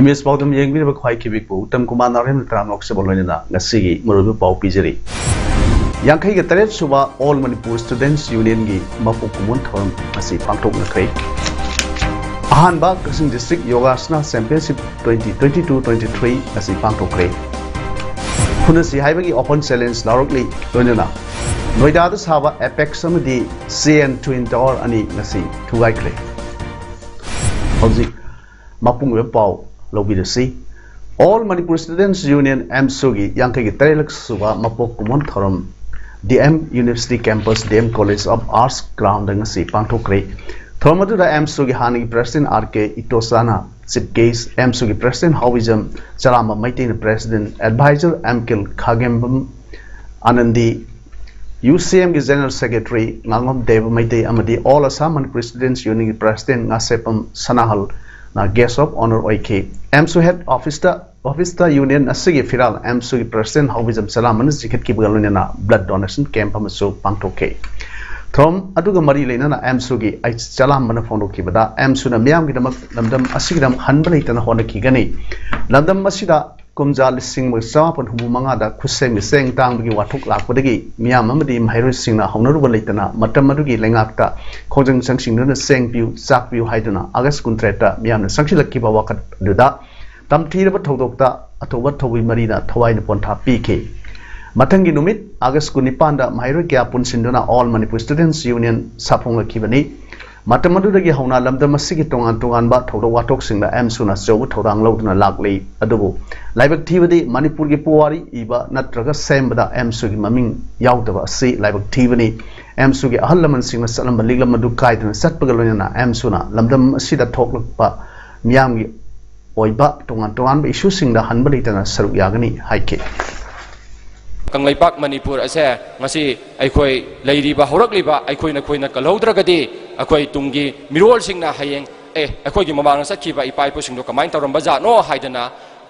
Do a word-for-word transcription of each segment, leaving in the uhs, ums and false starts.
Image ꯄꯥꯎꯗꯝ ꯌꯦꯡꯕꯤꯔꯤꯕ ꯈ꯭ꯋꯥꯏ ꯈꯤꯕꯤꯛꯄꯨ ꯎꯇꯝ ꯀꯨꯃꯥꯔ ꯅꯥꯎꯔꯦꯝꯅ ꯇꯔꯥꯝꯅ ꯑꯣꯛꯆꯕ ꯂꯣꯏꯅꯅ ꯉꯁꯤꯒꯤ ꯃꯔꯨꯑꯣꯏꯕ ꯄꯥꯎ ꯄꯤꯖꯔꯤ꯫ ꯌꯥꯡꯈꯩꯒ ꯇꯔꯦꯠ ꯁꯨꯕ All Manipur Students Unionꯒꯤ ꯃꯄꯣꯛ ꯀꯨꯝꯑꯣꯟ ꯊꯧꯔꯝ ꯉꯁꯤ ꯄꯥꯡꯊꯣꯛꯅꯈ꯭ꯔꯦ꯫ ꯑꯍꯥꯟꯕ ꯀꯛꯆꯤꯡ District Yogasana Championship twenty twenty-two twenty-three ꯉꯁꯤ ꯄꯥꯡꯊꯣꯛꯈ꯭ꯔꯦ꯫ ꯐꯨꯅꯁꯤ ꯍꯥꯏꯕꯒꯤ Open Challenge ꯂꯥꯎꯔꯛꯂꯤ꯫ ꯂꯣꯏꯅꯅ ꯅꯣꯏꯗꯥꯗ ꯁꯥꯕ Apex ꯑꯃꯗꯤ Sian Twin Tower ꯑꯅꯤ ꯉꯁꯤ ꯊꯨꯒꯥꯏꯈ꯭ꯔꯦ꯫ ꯍꯧꯖꯤꯛ ꯃꯄꯨꯡ ꯑꯣꯏꯕ ꯄꯥꯎ ꯂꯧꯕꯤꯔꯁꯤ꯫ All Manipur Students Union, AMSUꯒꯤ ꯌꯥꯡꯈꯩꯒꯤ ꯇꯔꯦꯠꯂꯛ ꯁꯨꯕ ꯃꯄꯣꯛ ꯀꯨꯝꯑꯣꯟ ꯊꯧꯔꯝ D M University Campus, D M College of Arts groundꯗ ꯉꯁꯤ ꯄꯥꯡꯊꯣꯛꯈ꯭ꯔꯦ꯫ ꯊꯧꯔꯝ ꯑꯗꯨꯗ AMSUꯒꯤ ꯍꯥꯟꯅꯒꯤ President R K Itoshana Chief Guest, AMSUꯒꯤ President ꯍꯥꯎꯕꯤꯖꯝ ꯆꯂꯥꯝꯕ ꯃꯩꯇꯩꯅ President, Advisor M K ꯈꯥꯒꯦꯝꯕꯝ ꯑꯅꯟꯗꯤ, UCMꯒꯤ General Secretary ꯉꯥꯉꯣꯝ ꯗꯦꯕ ꯃꯩꯇꯩ ꯑꯃꯗꯤ All Assam Manipur Students Unionꯒꯤ President Ngasheppam ꯁꯅꯥꯍꯜꯅ Guest of Honour ꯑꯣꯏꯈꯤ꯫ AMSU Head Officeꯇ, Officeꯇ Union ꯑꯁꯤꯒꯤ ꯐꯤꯔꯥꯜ AMSUꯒꯤ President ꯍꯥꯎꯕꯤꯖꯝ ꯆꯂꯥꯝꯕꯅ ꯆꯤꯡꯈꯠꯈꯤꯕꯒ ꯂꯣꯏꯅꯅ Blood Donation Camp ꯑꯃꯁꯨ ꯄꯥꯡꯊꯣꯛꯈꯤ꯫ ꯊꯧꯔꯝ ꯑꯗꯨꯒ ꯃꯔꯤ ꯂꯩꯅꯅ AMSUꯒꯤ ꯑꯩꯆ ꯆꯂꯥꯝꯕꯅ ꯐꯣꯡꯗꯣꯛꯈꯤꯕꯗ, AMSUꯅ ꯃꯤꯌꯥꯝꯒꯤꯗꯃꯛ ꯂꯝꯗꯝ ꯑꯁꯤꯒꯤꯗꯃꯛ ꯍꯟꯕ ꯂꯩꯇꯅ ꯍꯣꯠꯅꯈꯤꯒꯅꯤ꯫ ꯂꯝꯗꯝ ꯑꯁꯤꯗ ꯀꯨꯝꯖꯥ ꯂꯤꯁꯤꯡ ꯑꯃꯒ ꯆꯃꯥꯄꯟ ꯍꯨꯝꯐꯨ ꯃꯉꯥꯗ ꯈꯨꯠꯁꯦꯝꯒꯤ ꯆꯦꯡ ꯇꯥꯡꯕꯒꯤ ꯋꯥꯊꯣꯛ ꯂꯥꯛꯄꯗꯒꯤ ꯃꯤꯌꯥꯝ ꯑꯃꯗꯤ ꯃꯍꯩꯔꯣꯏꯁꯤꯡꯅ ꯍꯧꯅꯔꯨꯕ ꯂꯩꯇꯅ ꯃꯇꯝ ꯑꯗꯨꯒꯤ ꯂꯩꯉꯥꯛꯇ ꯈꯣꯡꯖꯪ ꯆꯪꯁꯤꯟꯗꯨꯅ ꯆꯦꯡ ꯄꯤꯌꯨ, ꯆꯥꯛ ꯄꯤꯌꯨ ꯍꯥꯏꯗꯨꯅ August ꯀꯨꯟꯇꯔꯦꯠꯇ ꯃꯤꯌꯥꯝꯅ ꯆꯪꯁꯤꯜꯂꯛꯈꯤꯕ ꯋꯥꯀꯠ ꯑꯗꯨꯗ ꯇꯝꯊꯤꯔꯕ ꯊꯧꯗꯣꯛꯇ ꯑꯊꯧꯕ ꯊꯧꯕꯨ ꯃꯔꯤꯅ ꯊꯋꯥꯏꯅ ꯄꯣꯟꯊꯥ ꯄꯤꯈꯤ꯫ ꯃꯊꯪꯒꯤ ꯅꯨꯃꯤꯠ August ꯀꯨꯟꯅꯤꯄꯥꯟꯗ ꯃꯍꯩꯔꯣꯏ ꯀꯌꯥ ꯄꯨꯟꯁꯤꯟꯗꯨꯅ All Manipur Students Union ꯁꯥꯐꯣꯡꯂꯛꯈꯤꯕꯅꯤ꯫ ꯃꯇꯝ ꯑꯗꯨꯗꯒꯤ ꯍꯧꯅ ꯂꯝꯗꯝ ꯑꯁꯤꯒꯤ ꯇꯣꯉꯥꯟ ꯇꯣꯉꯥꯟꯕ ꯊꯧꯗꯣꯛ ꯋꯥꯊꯣꯛꯁꯤꯡꯗ AMSUꯅ ꯑꯆꯧꯕ ꯊꯧꯗꯥꯡ ꯂꯧꯗꯨꯅ ꯂꯥꯛꯂꯤ꯫ ꯑꯗꯨꯕꯨ ꯂꯥꯏꯕꯛ ꯊꯤꯕꯗꯤ ꯃꯅꯤꯄꯨꯔꯒꯤ ꯄꯨꯋꯥꯔꯤ ꯏꯕ ꯅꯠꯇ꯭ꯔꯒ ꯁꯦꯝꯕꯗ AMSUꯒꯤ ꯃꯃꯤꯡ ꯌꯥꯎꯗꯕ ꯑꯁꯤ ꯂꯥꯏꯕꯛ ꯊꯤꯕꯅꯤ꯫ AMSUꯒꯤ ꯑꯍꯜ ꯂꯃꯟꯁꯤꯡꯅ ꯆꯠꯂꯝꯕ ꯂꯤꯛꯂꯝ ꯑꯗꯨ ꯀꯥꯏꯗꯅ ꯆꯠꯄꯒ ꯂꯣꯏꯅꯅ AMSUꯅ ꯂꯝꯗꯝ ꯑꯁꯤꯗ ꯊꯣꯛꯂꯛꯄ ꯃꯤꯌꯥꯝꯒꯤ ꯑꯣꯏꯕ ꯇꯣꯉꯥꯟ ꯇꯣꯉꯥꯟꯕ ꯏꯁꯨꯁꯤꯡꯗ ꯍꯟꯕ ꯂꯩꯇꯅ ꯁꯔꯨꯛ ꯌꯥꯒꯅꯤ ꯍꯥꯏꯈꯤ꯫ ꯀꯪꯂꯩꯄꯥꯛ ꯃꯅꯤꯄꯨꯔ ꯑꯁꯦ ꯉꯁꯤ ꯑꯩꯈꯣꯏ ꯂꯩꯔꯤꯕ ꯍꯧꯔꯛꯂꯤꯕ ꯑꯩꯈꯣꯏ ꯅꯈꯣꯏꯅ ꯀꯜꯍꯧꯗ꯭ꯔꯒꯗꯤ ꯑꯩꯈꯣꯏ ꯇꯨꯡꯒꯤ ꯃꯤꯔꯣꯜꯁꯤꯡꯅ ꯍꯌꯦꯡ ꯑꯦ ꯑꯩꯈꯣꯏꯒꯤ ꯃꯃꯥꯡꯗ ꯆꯠꯈꯤꯕ ꯏꯄꯥ ꯏꯄꯨꯁꯤꯡꯗꯣ ꯀꯃꯥꯏꯅ ꯇꯧꯔꯝꯕ ꯖꯥꯠꯅꯣ ꯍꯥꯏꯗꯅ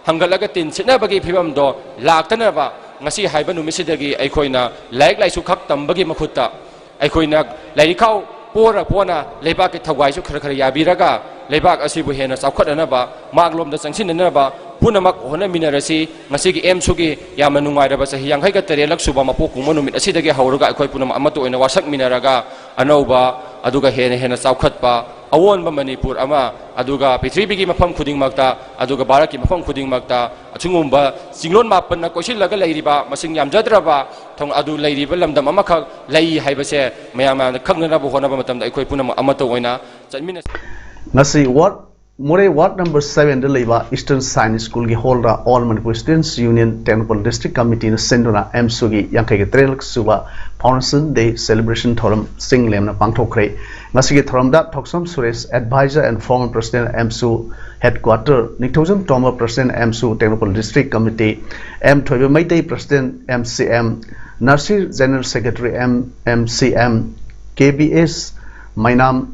ꯍꯪꯒꯠꯂꯒ ꯇꯤꯟ ꯁꯤꯠꯅꯕꯒꯤ ꯐꯤꯕꯝꯗꯣ ꯂꯥꯛꯇꯅꯕ ꯉꯁꯤ ꯍꯥꯏꯕ ꯅꯨꯃꯤꯠꯁꯤꯗꯒꯤ ꯑꯩꯈꯣꯏꯅ ꯂꯥꯏꯔꯤꯛ ꯂꯥꯏꯁꯨ ꯈꯛ ꯇꯝꯕꯒꯤ ꯃꯍꯨꯠꯇ ꯑꯩꯈꯣꯏꯅ ꯂꯥꯏꯔꯤꯛꯈꯥꯎ ꯄꯣꯔ ꯄꯣꯅ ꯂꯩꯕꯥꯛꯀꯤ ꯊꯧꯒꯥꯏꯁꯨ ꯈꯔ ꯈꯔ ꯌꯥꯕꯤꯔꯒ ꯂꯩꯕꯥꯛ ꯑꯁꯤꯕꯨ ꯍꯦꯟꯅ ꯆꯥꯎꯈꯠꯅꯅꯕ ꯃꯥꯡꯂꯣꯝꯗ ꯆꯪꯁꯤꯟꯅꯅꯕ ꯄꯨꯝꯅꯃꯛ ꯍꯣꯠꯅꯃꯤꯟꯅꯔꯁꯤ꯫ ꯉꯁꯤꯒꯤ ꯑꯦꯝꯁꯨꯒꯤ ꯌꯥꯝꯅ ꯅꯨꯡꯉꯥꯏꯔꯕ ꯆꯍꯤ ꯌꯥꯡꯈꯩꯒ ꯇꯔꯦꯠꯂꯛ ꯁꯨꯕ ꯃꯄꯣꯛ ꯀꯨꯝꯕ ꯅꯨꯃꯤꯠ ꯑꯁꯤꯗꯒꯤ ꯍꯧꯔꯒ ꯑꯩꯈꯣꯏ ꯄꯨꯝꯅꯃꯛ ꯑꯃꯠꯇ ꯑꯣꯏꯅ ꯋꯥꯁꯛꯃꯤꯟꯅꯔꯒ ꯑꯅꯧꯕ ꯑꯗꯨꯒ ꯍꯦꯟꯅ ꯍꯦꯟꯅ ꯆꯥꯎꯈꯠꯄ ꯑꯑꯣꯟꯕ ꯃꯅꯤꯄꯨꯔ ꯑꯃ ꯑꯗꯨꯒ ꯄ꯭ꯔꯤꯊꯤꯕꯤꯒꯤ ꯃꯐꯝ ꯈꯨꯗꯤꯡꯃꯛꯇ ꯑꯗꯨꯒ ꯚꯥꯔꯠꯀꯤ ꯃꯐꯝ ꯈꯨꯗꯤꯡꯃꯛꯇ ꯑꯁꯤꯒꯨꯝꯕ ꯆꯤꯡꯂꯣꯟ ꯃꯥꯄꯟꯅ ꯀꯣꯏꯁꯤꯜꯂꯒ ꯂꯩꯔꯤꯕ ꯃꯁꯤꯡ ꯌꯥꯝꯖꯗ꯭ꯔꯕ ꯊꯣꯡ ꯑꯗꯨ ꯂꯩꯔꯤꯕ ꯂꯝꯗꯝ ꯑꯃꯈꯛ ꯂꯩ ꯍꯥꯏꯕꯁꯦ ꯃꯌꯥꯝ ꯃꯌꯥꯝꯅ ꯈꯪꯅꯅꯕ ꯍꯣꯠꯅꯕ ꯃꯇꯝꯗ ꯑꯩꯈꯣꯏ ꯄꯨꯝꯅꯃꯛ ꯑꯃꯠꯇ ꯑꯣꯏꯅ ꯆꯠꯃꯤꯟꯅꯁꯤ꯫ ꯉꯁꯤ ꯋꯥꯔꯗ ꯃꯣꯔꯦ ꯋꯥꯔꯗ ꯅꯝꯕꯔ ꯁꯕꯦꯟꯗ ꯂꯩꯕ ꯏꯁꯇꯔꯟ ꯁꯥꯏꯟꯁ ꯁ꯭ꯀꯨꯜꯒꯤ ꯍꯣꯜꯗ all Manipur students union Tengnoupal district ꯀꯃꯤꯇꯤꯅ ꯁꯤꯟꯗꯨꯅ ꯑꯦꯝꯁꯨꯒꯤ ꯌꯥꯡꯈꯩꯒ ꯇꯔꯦꯠꯂꯛ ꯁꯨꯕ ꯐꯥꯎꯟꯗꯦꯁꯟ ꯗꯦ ꯁꯦꯂꯦꯕ꯭ꯔꯦꯁꯟ ꯊꯧꯔꯝ ꯆꯤꯡ ꯂꯦꯝꯅ ꯄꯥꯡꯊꯣꯛꯈ꯭ꯔꯦ꯫ ꯉꯁꯤꯒꯤ ꯊꯧꯔꯝꯗ Thoksom Suresh, advisor and former president, AMSU headquarter, Ningthoujam Tomba, president, AMSU Tengnoupal district committee, M Thoiba Meitei, president, M C M, Narsir, general secretary, M M C M, K B S Meinam,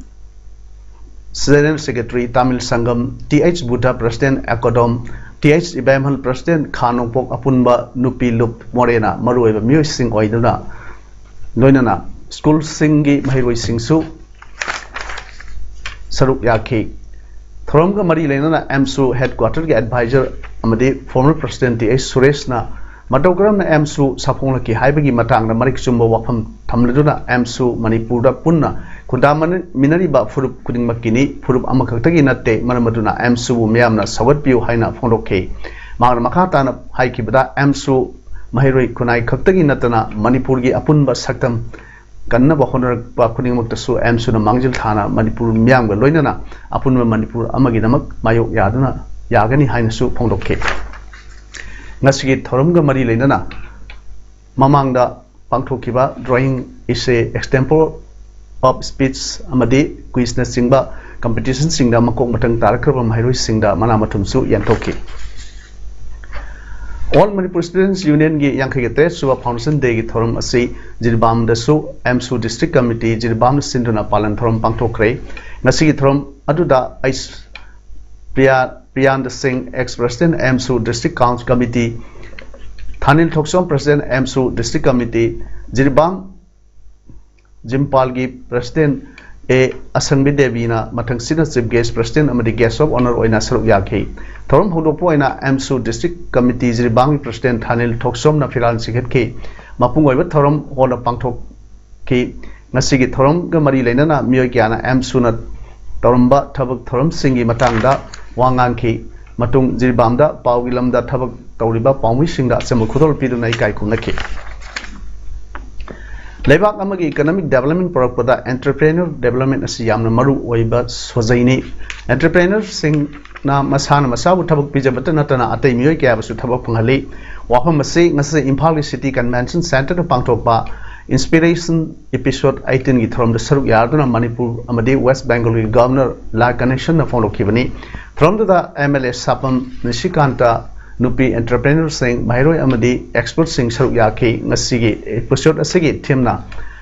general secretary, Tamil Sangam, T H Budh, president, Ekodom, T H Ibemhal, president, ꯈꯥ ꯅꯣꯡꯄꯣꯛ ꯑꯄꯨꯟꯕ ꯅꯨꯄꯤ ꯂꯨꯞ ꯃꯣꯔꯦꯅ ꯃꯔꯨꯑꯣꯏꯕ ꯃꯤꯑꯣꯏꯁꯤꯡ ꯑꯣꯏꯗꯨꯅ ꯂꯣꯏꯅꯅ ꯁ꯭ꯀꯨꯜꯁꯤꯡꯒꯤ ꯃꯍꯩꯔꯣꯏꯁꯤꯡꯁꯨ ꯁꯔꯨꯛ ꯌꯥꯈꯤ꯫ ꯊꯧꯔꯝꯒ ꯃꯔꯤ ꯂꯩꯅꯅ ꯑꯦꯝꯁꯨ headquarter ꯒꯤ advisor ꯑꯃꯗꯤ former president ꯇꯤ ꯑꯩꯆ ꯁꯨꯔꯦꯁꯅ ꯃꯇꯧ ꯀꯔꯝꯅ ꯑꯦꯝꯁꯨ ꯁꯥꯐꯣꯡꯂꯛꯈꯤ ꯍꯥꯏꯕꯒꯤ ꯃꯇꯥꯡꯗ ꯃꯔꯤꯛ ꯆꯨꯝꯕ ꯋꯥꯐꯝ ꯊꯝꯂꯗꯨꯅ ꯑꯦꯝꯁꯨ ꯃꯅꯤꯄꯨꯔꯗ ꯄꯨꯟꯅ ꯈꯨꯟꯗꯥꯃꯤꯟꯅꯔꯤꯕ ꯐꯨꯔꯨꯞ ꯈꯨꯗꯤꯡꯃꯛꯀꯤꯅꯤ, ꯐꯨꯔꯨꯞ ꯑꯃꯈꯛꯇꯒꯤ ꯅꯠꯇꯦ, ꯃꯔꯝ ꯑꯗꯨꯅ ꯑꯦꯝꯁꯨꯕꯨ ꯃꯤꯌꯥꯝꯅ ꯁꯧꯒꯠꯄꯤꯌꯨ ꯍꯥꯏꯅ ꯐꯣꯡꯗꯣꯛꯈꯤ꯫ ꯃꯍꯥꯛꯅ ꯃꯈꯥ ꯇꯥꯅ ꯍꯥꯏꯈꯤꯕꯗ ꯑꯦꯝꯁꯨ ꯃꯍꯩꯔꯣꯏ ꯈꯨꯟꯅꯥꯏ ꯈꯛꯇꯒꯤ ꯅꯠꯇꯅ ꯃꯅꯤꯄꯨꯔꯒꯤ ꯑꯄꯨꯟꯕ ꯁꯛꯇꯝ ꯀꯟꯅꯕ ꯍꯣꯠꯅꯔꯛꯄ ꯈꯨꯗꯤꯡꯃꯛꯇꯁꯨ ꯑꯦꯝꯁꯨꯅ ꯃꯥꯡꯖꯤꯜ ꯊꯥꯅ ꯃꯅꯤꯄꯨꯔ ꯃꯤꯌꯥꯝꯒ ꯂꯣꯏꯅꯅ ꯑꯄꯨꯟꯕ ꯃꯅꯤꯄꯨꯔ ꯑꯃꯒꯤꯗꯃꯛ ꯃꯥꯌꯣꯛ ꯌꯥꯗꯨꯅ ꯌꯥꯒꯅꯤ ꯍꯥꯏꯅꯁꯨ ꯐꯣꯡꯗꯣꯛꯈꯤ꯫ ꯉꯁꯤꯒꯤ ꯊꯧꯔꯝꯒ ꯃꯔꯤ ꯂꯩꯅꯅ ꯃꯃꯥꯡꯗ ꯄꯥꯡꯊꯣꯛꯈꯤꯕ drawing, essay, extempore of speech ꯑꯃꯗꯤ quiz ꯅꯆꯤꯡꯕ ꯀꯝꯄꯤꯇꯤꯁꯟꯁꯤꯡꯗ ꯃꯀꯣꯛ ꯃꯊꯪ ꯇꯥꯔꯛꯈ꯭ꯔꯕ ꯃꯍꯩꯔꯣꯏꯁꯤꯡꯗ ꯃꯅꯥ ꯃꯊꯨꯝꯁꯨ ꯌꯦꯟꯊꯣꯛꯈꯤ꯫ All Manipur Students Union ꯒꯤ ꯌꯥꯡꯈꯩꯒ ꯇꯔꯦꯠ ꯁꯨꯕ Foundation Day ꯒꯤ ꯊꯧꯔꯝ ꯑꯁꯤ ꯖꯤꯔꯤꯕꯥꯝꯗꯁꯨ ꯑꯦꯝꯁꯨ District Committee ꯖꯤꯔꯤꯕꯥꯝꯅ ꯁꯤꯟꯗꯨꯅ ꯄꯥꯂꯟ ꯊꯧꯔꯝ ꯄꯥꯡꯊꯣꯛꯈ꯭ꯔꯦ꯫ ꯉꯁꯤꯒꯤ ꯊꯧꯔꯝ ꯑꯗꯨꯗ ꯑꯩꯁ ꯄ꯭ꯔꯤꯌꯥ, ꯄ꯭ꯔꯤꯌꯥꯟꯗ ꯁꯤꯡ, ex President ꯑꯦꯝꯁꯨ District Council Committee, ꯊꯥꯅꯤꯜ ꯊꯣꯛꯆꯣꯝ, President ꯑꯦꯝꯁꯨ District Committee, Jiribam ꯖꯤꯝꯄꯥꯜꯒꯤ President ꯑꯦ ꯑꯁꯪꯕꯤ ꯗꯦꯕꯤꯅ ꯃꯊꯪꯁꯤꯠꯅ Chief Guest, President ꯑꯃꯗꯤ Guest of Honour ꯑꯣꯏꯅ ꯁꯔꯨꯛ ꯌꯥꯈꯤ꯫ ꯊꯧꯔꯝ ꯍꯧꯗꯣꯛꯄ ꯑꯣꯏꯅ ꯑꯦꯝꯁꯨ District Committee ꯖꯤꯔꯤꯕꯥꯝꯒꯤ President ꯊꯥꯅꯤꯜ ꯊꯣꯛꯆꯣꯝꯅ ꯐꯤꯔꯥꯜ ꯆꯤꯡꯈꯠꯈꯤ꯫ ꯃꯄꯨꯡ ꯑꯣꯏꯕ ꯊꯧꯔꯝ ꯍꯣꯜꯗ ꯄꯥꯡꯊꯣꯛꯈꯤ꯫ ꯉꯁꯤꯒꯤ ꯊꯧꯔꯝꯒ ꯃꯔꯤ ꯂꯩꯅꯅ ꯃꯤꯑꯣꯏ ꯀꯌꯥꯅ ꯑꯦꯝꯁꯨꯅ ꯇꯧꯔꯝꯕ ꯊꯕꯛ ꯊꯧꯔꯝꯁꯤꯡꯒꯤ ꯃꯇꯥꯡꯗ ꯋꯥ ꯉꯥꯡꯈꯤ꯫ ꯃꯇꯨꯡ ꯖꯤꯔꯤꯕꯥꯝꯗ ꯄꯥꯎꯒꯤ ꯂꯝꯗ ꯊꯕꯛ ꯇꯧꯔꯤꯕ ꯄꯥꯎꯃꯤꯁꯤꯡꯗ ꯑꯆꯝꯕ ꯈꯨꯗꯣꯜ ꯄꯤꯗꯨꯅ ꯏꯀꯥꯏ ꯈꯨꯝꯅꯈꯤ꯫ ꯂꯩꯕꯥꯛ ꯑꯃꯒꯤ economic development ꯄꯨꯔꯛꯄꯗ entrepreneur development ꯑꯁꯤ ꯌꯥꯝꯅ ꯃꯔꯨ ꯑꯣꯏꯕ ꯁꯣꯖꯩꯅꯤ꯫ Entrepreneurꯁꯤꯡꯅ ꯃꯁꯥꯅ ꯃꯁꯥꯕꯨ ꯊꯕꯛ ꯄꯤꯖꯕꯇ ꯅꯠꯇꯅ ꯑꯇꯩ ꯃꯤꯑꯣꯏ ꯀꯌꯥꯕꯨꯁꯨ ꯊꯕꯛ ꯐꯪꯍꯜꯂꯤ꯫ ꯋꯥꯐꯝ ꯑꯁꯤ ꯉꯁꯤ ꯏꯝꯐꯥꯜꯒꯤ City Convention Centreꯗ ꯄꯥꯡꯊꯣꯛꯄ Inspiration Episode eighteenꯒꯤ ꯊꯧꯔꯝꯗ ꯁꯔꯨꯛ ꯌꯥꯗꯨꯅ ꯃꯅꯤꯄꯨꯔ ꯑꯃꯗꯤ West Bengalꯒꯤ Governor ꯂꯥ ꯒꯅꯦꯁꯟꯅ ꯐꯣꯡꯗꯣꯛꯈꯤꯕꯅꯤ꯫ ꯊꯧꯔꯝꯗꯨꯗ MLA ꯁꯥꯄꯝ ꯅꯤꯁꯤꯀꯥꯟꯇ, ꯅꯨꯄꯤ entrepreneurꯁꯤꯡ, ꯃꯍꯩꯔꯣꯏ ꯑꯃꯗꯤ expertꯁꯤꯡ ꯁꯔꯨꯛ ꯌꯥꯈꯤ꯫ ꯉꯁꯤꯒꯤ episode ꯑꯁꯤꯒꯤ themeꯅ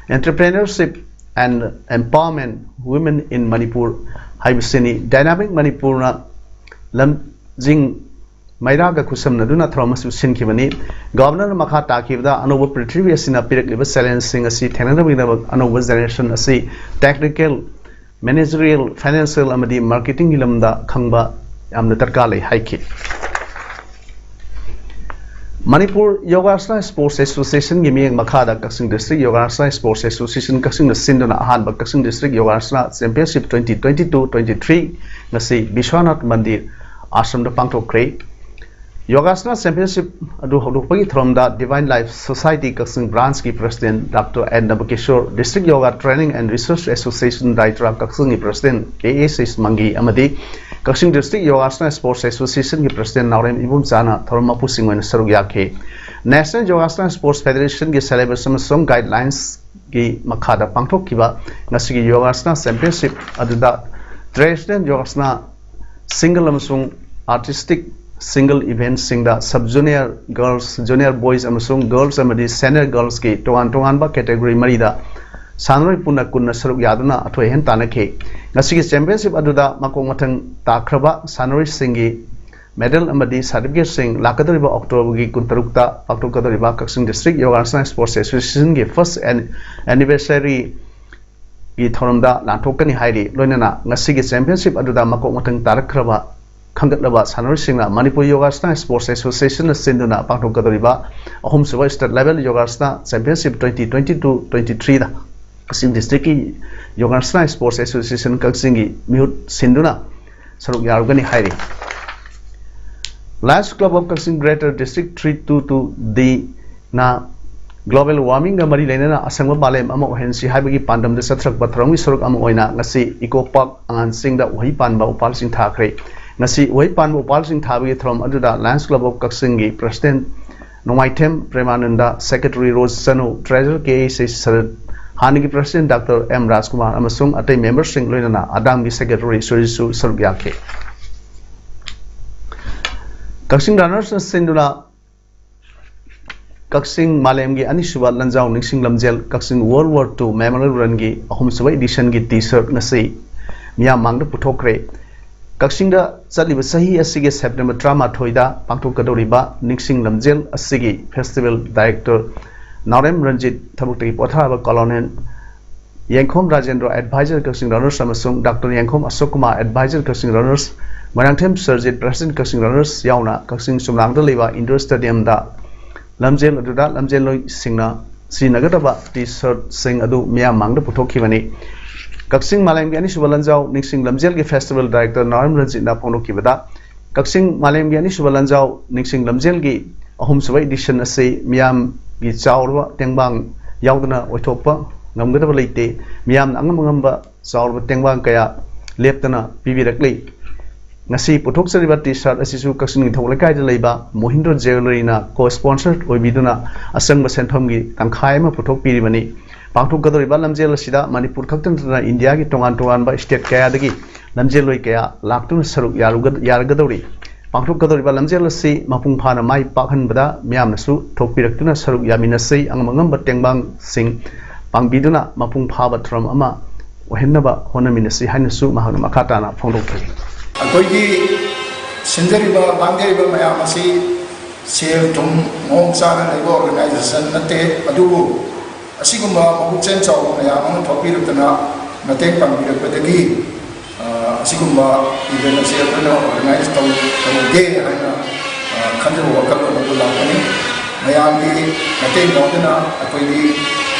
Entrepreneurship and Empowerment Women in Manipur ꯍꯥꯏꯕꯁꯤꯅꯤ꯫ Dynamic ꯃꯅꯤꯄꯨꯔꯅ ꯂꯝꯖꯤꯡ ꯃꯩꯔꯥꯒ ꯈꯨꯠꯁꯝꯅꯗꯨꯅ ꯊꯧꯔꯝ ꯑꯁꯤ ꯁꯤꯟꯈꯤꯕꯅꯤ꯫ Governorꯅ ꯃꯈꯥ ꯇꯥꯈꯤꯕꯗ ꯑꯅꯧꯕ ꯄ꯭ꯔꯤꯊꯤꯕꯤ ꯑꯁꯤꯅ ꯄꯤꯔꯛꯂꯤꯕ challengeꯁꯤꯡ ꯑꯁꯤ ꯊꯦꯡꯅꯅꯕꯒꯤꯗꯃꯛ ꯑꯅꯧꯕ generation ꯑꯁꯤ technical, managerial, financial ꯑꯃꯗꯤ marketingꯒꯤ ꯂꯝꯗ ꯈꯪꯕ ꯌꯥꯝꯅ ꯗꯔꯀꯥꯔ ꯂꯩ ꯍꯥꯏꯈꯤ꯫ ꯃꯅꯤꯄꯨꯔ ꯌꯣꯒꯥꯁꯅꯥ Sports Associationꯒꯤ ꯃꯤꯠꯌꯦꯡ ꯃꯈꯥꯗ ꯀꯛꯆꯤꯡ District Yogasana Sports Association ꯀꯛꯆꯤꯡꯅ ꯁꯤꯟꯗꯨꯅ ꯑꯍꯥꯟꯕ ꯀꯛꯆꯤꯡ District Yogasana Championship twenty twenty-two twenty-three ꯉꯁꯤ ꯕꯤꯁ꯭ꯋꯥꯅꯥꯊ ꯃꯟꯗꯤꯔ ꯑꯥꯁ꯭ꯔꯝꯗ ꯄꯥꯡꯊꯣꯛꯈ꯭ꯔꯦ꯫ ꯌꯣꯒꯥꯁꯅꯥ Championship ꯑꯗꯨ ꯍꯧꯗꯣꯛꯄꯒꯤ ꯊꯧꯔꯝꯗ Divine Life Society Kakching Branchꯀꯤ President Doctor N ꯅꯕꯀꯤꯁꯣꯔ, District Yoga Training and Research Association Director ꯀꯛꯆꯤꯡꯒꯤ President ꯀꯦ ꯑꯦ ꯁꯤꯁ ꯃꯪꯒꯤ ꯑꯃꯗꯤ ꯀꯛꯆꯤꯡ District Yogasana Sports Associationꯒꯤ President ꯅꯥꯎꯔꯦꯝ ꯏꯕꯣꯝꯆꯥꯅ ꯊꯧꯔꯝ ꯃꯄꯨꯁꯤꯡ ꯑꯣꯏꯅ ꯁꯔꯨꯛ ꯌꯥꯈꯤ꯫ National Yogasana Sports Federationꯒꯤ syllabus ꯑꯃꯁꯨꯡ guidelinesꯀꯤ ꯃꯈꯥꯗ ꯄꯥꯡꯊꯣꯛꯈꯤꯕ ꯉꯁꯤꯒꯤ ꯌꯣꯒꯥꯁꯅꯥ Championship ꯑꯗꯨꯗ Traditional Yogasana single ꯑꯃꯁꯨꯡ artistic single eventꯁꯤꯡꯗ sub junior girls, junior boys ꯑꯃꯁꯨꯡ girls ꯑꯃꯗꯤ senior girlsꯀꯤ ꯇꯣꯉꯥꯟ ꯇꯣꯉꯥꯟꯕ category ꯃꯔꯤꯗ ꯁꯥꯟꯅꯔꯣꯏ ꯄꯨꯟꯅ ꯀꯨꯟꯅ ꯁꯔꯨꯛ ꯌꯥꯗꯨꯅ ꯑꯊꯣꯏ ꯑꯍꯦꯟ ꯇꯥꯟꯅꯈꯤ꯫ ꯉꯁꯤꯒꯤ championship ꯑꯗꯨꯗ ꯃꯀꯣꯛ ꯃꯊꯪ ꯇꯥꯈ꯭ꯔꯕ ꯁꯥꯟꯅꯔꯣꯏꯁꯤꯡꯒꯤ medal ꯑꯃꯗꯤ certificateꯁꯤꯡ ꯂꯥꯛꯀꯗꯧꯔꯤꯕ Octoberꯒꯤ ꯀꯨꯟꯇꯔꯨꯛꯇ ꯄꯥꯡꯊꯣꯛꯀꯗꯧꯔꯤꯕ ꯀꯛꯆꯤꯡ District Yogasana Sports Associationꯒꯤ first an-, anniversaryꯒꯤ ꯊꯧꯔꯝꯗ ꯂꯥꯟꯊꯣꯛꯀꯅꯤ ꯍꯥꯏꯔꯤ꯫ ꯂꯣꯏꯅꯅ ꯉꯁꯤꯒꯤ championship ꯑꯗꯨꯗ ꯃꯀꯣꯛ ꯃꯊꯪ ꯇꯥꯔꯛꯈ꯭ꯔꯕ ꯈꯟꯒꯠꯂꯕ ꯁꯥꯟꯅꯔꯣꯏꯁꯤꯡꯅ ꯃꯅꯤꯄꯨꯔ Yogasana Sports Associationꯅ ꯁꯤꯟꯗꯨꯅ ꯄꯥꯡꯊꯣꯛꯀꯗꯧꯔꯤꯕ ꯑꯍꯨꯝꯁꯨꯕ State Level Yogasana Championship twenty twenty-two twenty-threeꯗ ꯀꯛꯆꯤꯡ Districtꯀꯤ Yogasana Sports Association ꯀꯛꯆꯤꯡꯒꯤ ꯃꯤꯍꯨꯠ ꯁꯤꯟꯗꯨꯅ ꯁꯔꯨꯛ ꯌꯥꯔꯨꯒꯅꯤ ꯍꯥꯏꯔꯤ꯫ Lions Club of Kachin Greater District three two two D ꯅ global warmingꯒ ꯃꯔꯤ ꯂꯩꯅꯅ ꯑꯁꯪꯕ ꯃꯥꯂꯦꯝ ꯑꯃ ꯑꯣꯏꯍꯟꯁꯤ ꯍꯥꯏꯕꯒꯤ ꯄꯥꯟꯗꯝꯗ ꯆꯠꯊꯔꯛꯄ ꯊꯧꯔꯝꯒꯤ ꯁꯔꯨꯛ ꯑꯃ ꯑꯣꯏꯅ ꯉꯁꯤ Eco Park ꯑꯉꯥꯟꯁꯤꯡꯗ ꯎꯍꯩ ꯄꯥꯟꯕ ꯎꯄꯥꯜꯁꯤꯡ ꯊꯥꯈ꯭ꯔꯦ꯫ ꯉꯁꯤ ꯎꯍꯩ ꯄꯥꯟꯕ ꯎꯄꯥꯜꯁꯤꯡ ꯊꯥꯕꯒꯤ ꯊꯧꯔꯝ ꯑꯗꯨꯗ Lions Club of ꯀꯛꯆꯤꯡꯒꯤ President ꯅꯣꯡꯃꯥꯏꯊꯦꯝ ꯄ꯭ꯔꯦꯃꯥꯅꯟꯗ, Secretary ꯔꯣꯖ ꯆꯅꯨ, Treasurer ꯀꯦ ꯑꯦꯁ ꯁꯔꯠ, ꯍꯥꯟꯅꯒꯤ President ꯗꯥꯛꯇꯔ ꯑꯦꯝ ꯔꯥꯖꯀꯨꯃꯥꯔ ꯑꯃꯁꯨꯡ ꯑꯇꯩ memberꯁꯤꯡ, ꯂꯣꯏꯅꯅ ꯑꯗꯥꯝꯒꯤ Secretary ꯁꯨꯔꯖꯤꯠꯁꯨ ꯁꯔꯨꯛ ꯌꯥꯈꯤ꯫ ꯀꯛꯆꯤꯡ Runnersꯅ ꯁꯤꯟꯗꯨꯅ ꯀꯛꯆꯤꯡ ꯃꯥꯂꯦꯝꯒꯤ ꯑꯅꯤꯁꯨꯕ ꯂꯥꯟꯖꯥꯎ ꯅꯤꯡꯁꯤꯡ ꯂꯝꯖꯦꯜ ꯀꯛꯆꯤꯡ World War Two Memorial Runꯒꯤ ꯑꯍꯨꯝꯁꯨꯕ editionꯒꯤ T-shirt ꯉꯁꯤ ꯃꯤꯌꯥꯝ ꯃꯥꯡꯗ ꯄꯨꯊꯣꯛꯈ꯭ꯔꯦ꯫ ꯀꯛꯆꯤꯡꯗ ꯆꯠꯂꯤꯕ ꯆꯍꯤ ꯑꯁꯤꯒꯤ September ꯇꯔꯥꯃꯥꯊꯣꯏꯗ ꯄꯥꯡꯊꯣꯛꯀꯗꯧꯔꯤꯕ ꯅꯤꯡꯁꯤꯡ ꯂꯝꯖꯦꯜ ꯑꯁꯤꯒꯤ Festival Director ꯅꯥꯎꯔꯦꯝ ꯔꯟꯖꯤꯠ ꯊꯕꯛꯇꯒꯤ ꯄꯣꯊꯥꯔꯕ Colonel ꯌꯦꯡꯈꯣꯝ ꯔꯥꯖꯦꯟꯗ꯭ꯔ, Advisor ꯀꯛꯆꯤꯡ Runners, ꯑꯃꯁꯨꯡ ꯗꯥꯛꯇꯔ ꯌꯦꯡꯈꯣꯝ ꯑꯁꯣꯛ ꯀꯨꯃꯥꯔ, Advisor ꯀꯛꯆꯤꯡ Runners, ꯃꯣꯏꯔꯥꯡꯊꯦꯝ ꯁꯔꯖꯤꯠ, President ꯀꯛꯆꯤꯡ Runners ꯌꯥꯎꯅ ꯀꯛꯆꯤꯡ ꯆꯨꯝꯂꯥꯡꯗ ꯂꯩꯕ Indoor Stadiumꯗ ꯂꯝꯖꯦꯜ ꯑꯗꯨꯗ ꯂꯝꯖꯦꯜꯂꯣꯏꯁꯤꯡꯅ ꯁꯤꯖꯤꯟꯅꯒꯗꯕ T-shirtꯁꯤꯡ ꯑꯗꯨ ꯃꯤꯌꯥꯝ ꯃꯥꯡꯗ ꯄꯨꯊꯣꯛꯈꯤꯕꯅꯤ꯫ ꯀꯛꯆꯤꯡ ꯃꯥꯂꯦꯝꯒꯤ ꯑꯅꯤꯁꯨꯕ ꯂꯥꯟꯖꯥꯎ ꯅꯤꯡꯁꯤꯡ ꯂꯝꯖꯦꯜꯒꯤ Festival Director ꯅꯥꯎꯔꯦꯝ ꯔꯟꯖꯤꯠꯅ ꯐꯣꯡꯗꯣꯛꯈꯤꯕꯗ, ꯀꯛꯆꯤꯡ ꯃꯥꯂꯦꯝꯒꯤ ꯑꯅꯤꯁꯨꯕ ꯂꯥꯟꯖꯥꯎ ꯅꯤꯡꯁꯤꯡ ꯂꯝꯖꯦꯜꯒꯤ ꯑꯍꯨꯝꯁꯨꯕ edition ꯑꯁꯤ ꯃꯤꯌꯥꯝꯒꯤ ꯆꯥꯎꯔꯕ ꯇꯦꯡꯕꯥꯡ ꯌꯥꯎꯗꯅ ꯑꯣꯏꯊꯣꯛꯄ ꯉꯝꯒꯗꯕ ꯂꯩꯇꯦ꯫ ꯃꯤꯌꯥꯝꯅ ꯑꯉꯝ ꯑꯉꯝꯕ ꯆꯥꯎꯔꯕ ꯇꯦꯡꯕꯥꯡ ꯀꯌꯥ ꯂꯦꯞꯇꯅ ꯄꯤꯕꯤꯔꯛꯂꯤ꯫ ꯉꯁꯤ ꯄꯨꯊꯣꯛꯆꯔꯤꯕ T-shirt ꯑꯁꯤꯁꯨ ꯀꯛꯆꯤꯡ ꯅꯤꯡꯊꯧ ꯂꯩꯀꯥꯏꯗ ꯂꯩꯕ ꯃꯣꯍꯤꯟꯗ꯭ꯔ Jewelleryꯅ co-sponsor ꯑꯣꯏꯕꯤꯗꯨꯅ ꯑꯆꯪꯕ ꯁꯦꯟꯐꯝꯒꯤ ꯇꯪꯈꯥꯏ ꯑꯃ ꯄꯨꯊꯣꯛꯄꯤꯔꯤꯕꯅꯤ꯫ ꯄꯥꯡꯊꯣꯛꯀꯗꯧꯔꯤꯕ ꯂꯝꯖꯦꯜ ꯑꯁꯤꯗ ꯃꯅꯤꯄꯨꯔ ꯈꯛꯇ ꯅꯠꯇꯅ ꯏꯟꯗꯤꯌꯥꯒꯤ ꯇꯣꯉꯥꯟ ꯇꯣꯉꯥꯟꯕ state ꯀꯌꯥꯗꯒꯤ ꯂꯝꯖꯦꯜꯂꯣꯏ ꯀꯌꯥ ꯂꯥꯛꯇꯨꯅ ꯁꯔꯨꯛ ꯌꯥꯔꯨꯒ- ꯌꯥꯔꯒꯗꯧꯔꯤ꯫ ꯄꯥꯡꯊꯣꯛꯀꯗꯧꯔꯤꯕ ꯂꯝꯖꯦꯜ ꯑꯁꯤ ꯃꯄꯨꯡ ꯐꯥꯅ ꯃꯥꯏ ꯄꯥꯛꯍꯟꯕꯗ ꯃꯤꯌꯥꯝꯅꯁꯨ ꯊꯣꯛꯄꯤꯔꯛꯇꯨꯅ ꯁꯔꯨꯛ ꯌꯥꯃꯤꯟꯅꯁꯤ꯫ ꯑꯉꯝ ꯑꯉꯝꯕ ꯇꯦꯡꯕꯥꯡꯁꯤꯡ ꯄꯥꯡꯕꯤꯗꯨꯅ ꯃꯄꯨꯡ ꯐꯥꯕ ꯊꯧꯔꯝ ꯑꯃ ꯑꯣꯏꯍꯟꯅꯕ ꯍꯣꯠꯅꯃꯤꯟꯅꯁꯤ ꯍꯥꯏꯅꯁꯨ ꯃꯍꯥꯛꯅ ꯃꯈꯥ ꯇꯥꯅ ꯐꯣꯡꯗꯣꯛꯈꯤ꯫ ꯑꯩꯈꯣꯏꯒꯤ ꯁꯤꯟꯖꯔꯤꯕ ꯂꯥꯡꯖꯔꯤꯕ ꯃꯌꯥꯝ ꯑꯁꯤ ꯁꯦꯜ ꯊꯨꯝ ꯃꯑꯣꯡ ꯆꯥꯅ ꯂꯩꯕ organization ꯅꯠꯇꯦ, ꯑꯗꯨꯕꯨ ꯑꯁꯤꯒꯨꯝꯕ ꯃꯄꯨꯛꯆꯦꯜ ꯆꯥꯎꯕ ꯃꯌꯥꯝ ꯑꯃ ꯊꯣꯛꯄꯤꯔꯛꯇꯅ ꯃꯇꯦꯡ ꯄꯥꯡꯕꯤꯔꯛꯄꯗꯒꯤ, ꯑ, ꯑꯁꯤꯒꯨꯝꯕ event ꯑꯁꯤ ꯑꯩꯈꯣꯏꯅ organize ꯇꯧ-, ꯇꯧꯒꯦ ꯍꯥꯏꯅ, ꯑ, ꯈꯟꯖꯕ ꯋꯥꯈꯜꯂꯣꯟ ꯑꯗꯨ ꯂꯥꯛꯄꯅꯤ꯫ ꯃꯌꯥꯝꯒꯤ ꯃꯇꯦꯡ ꯌꯥꯎꯗꯅ ꯑꯩꯈꯣꯏꯒꯤ,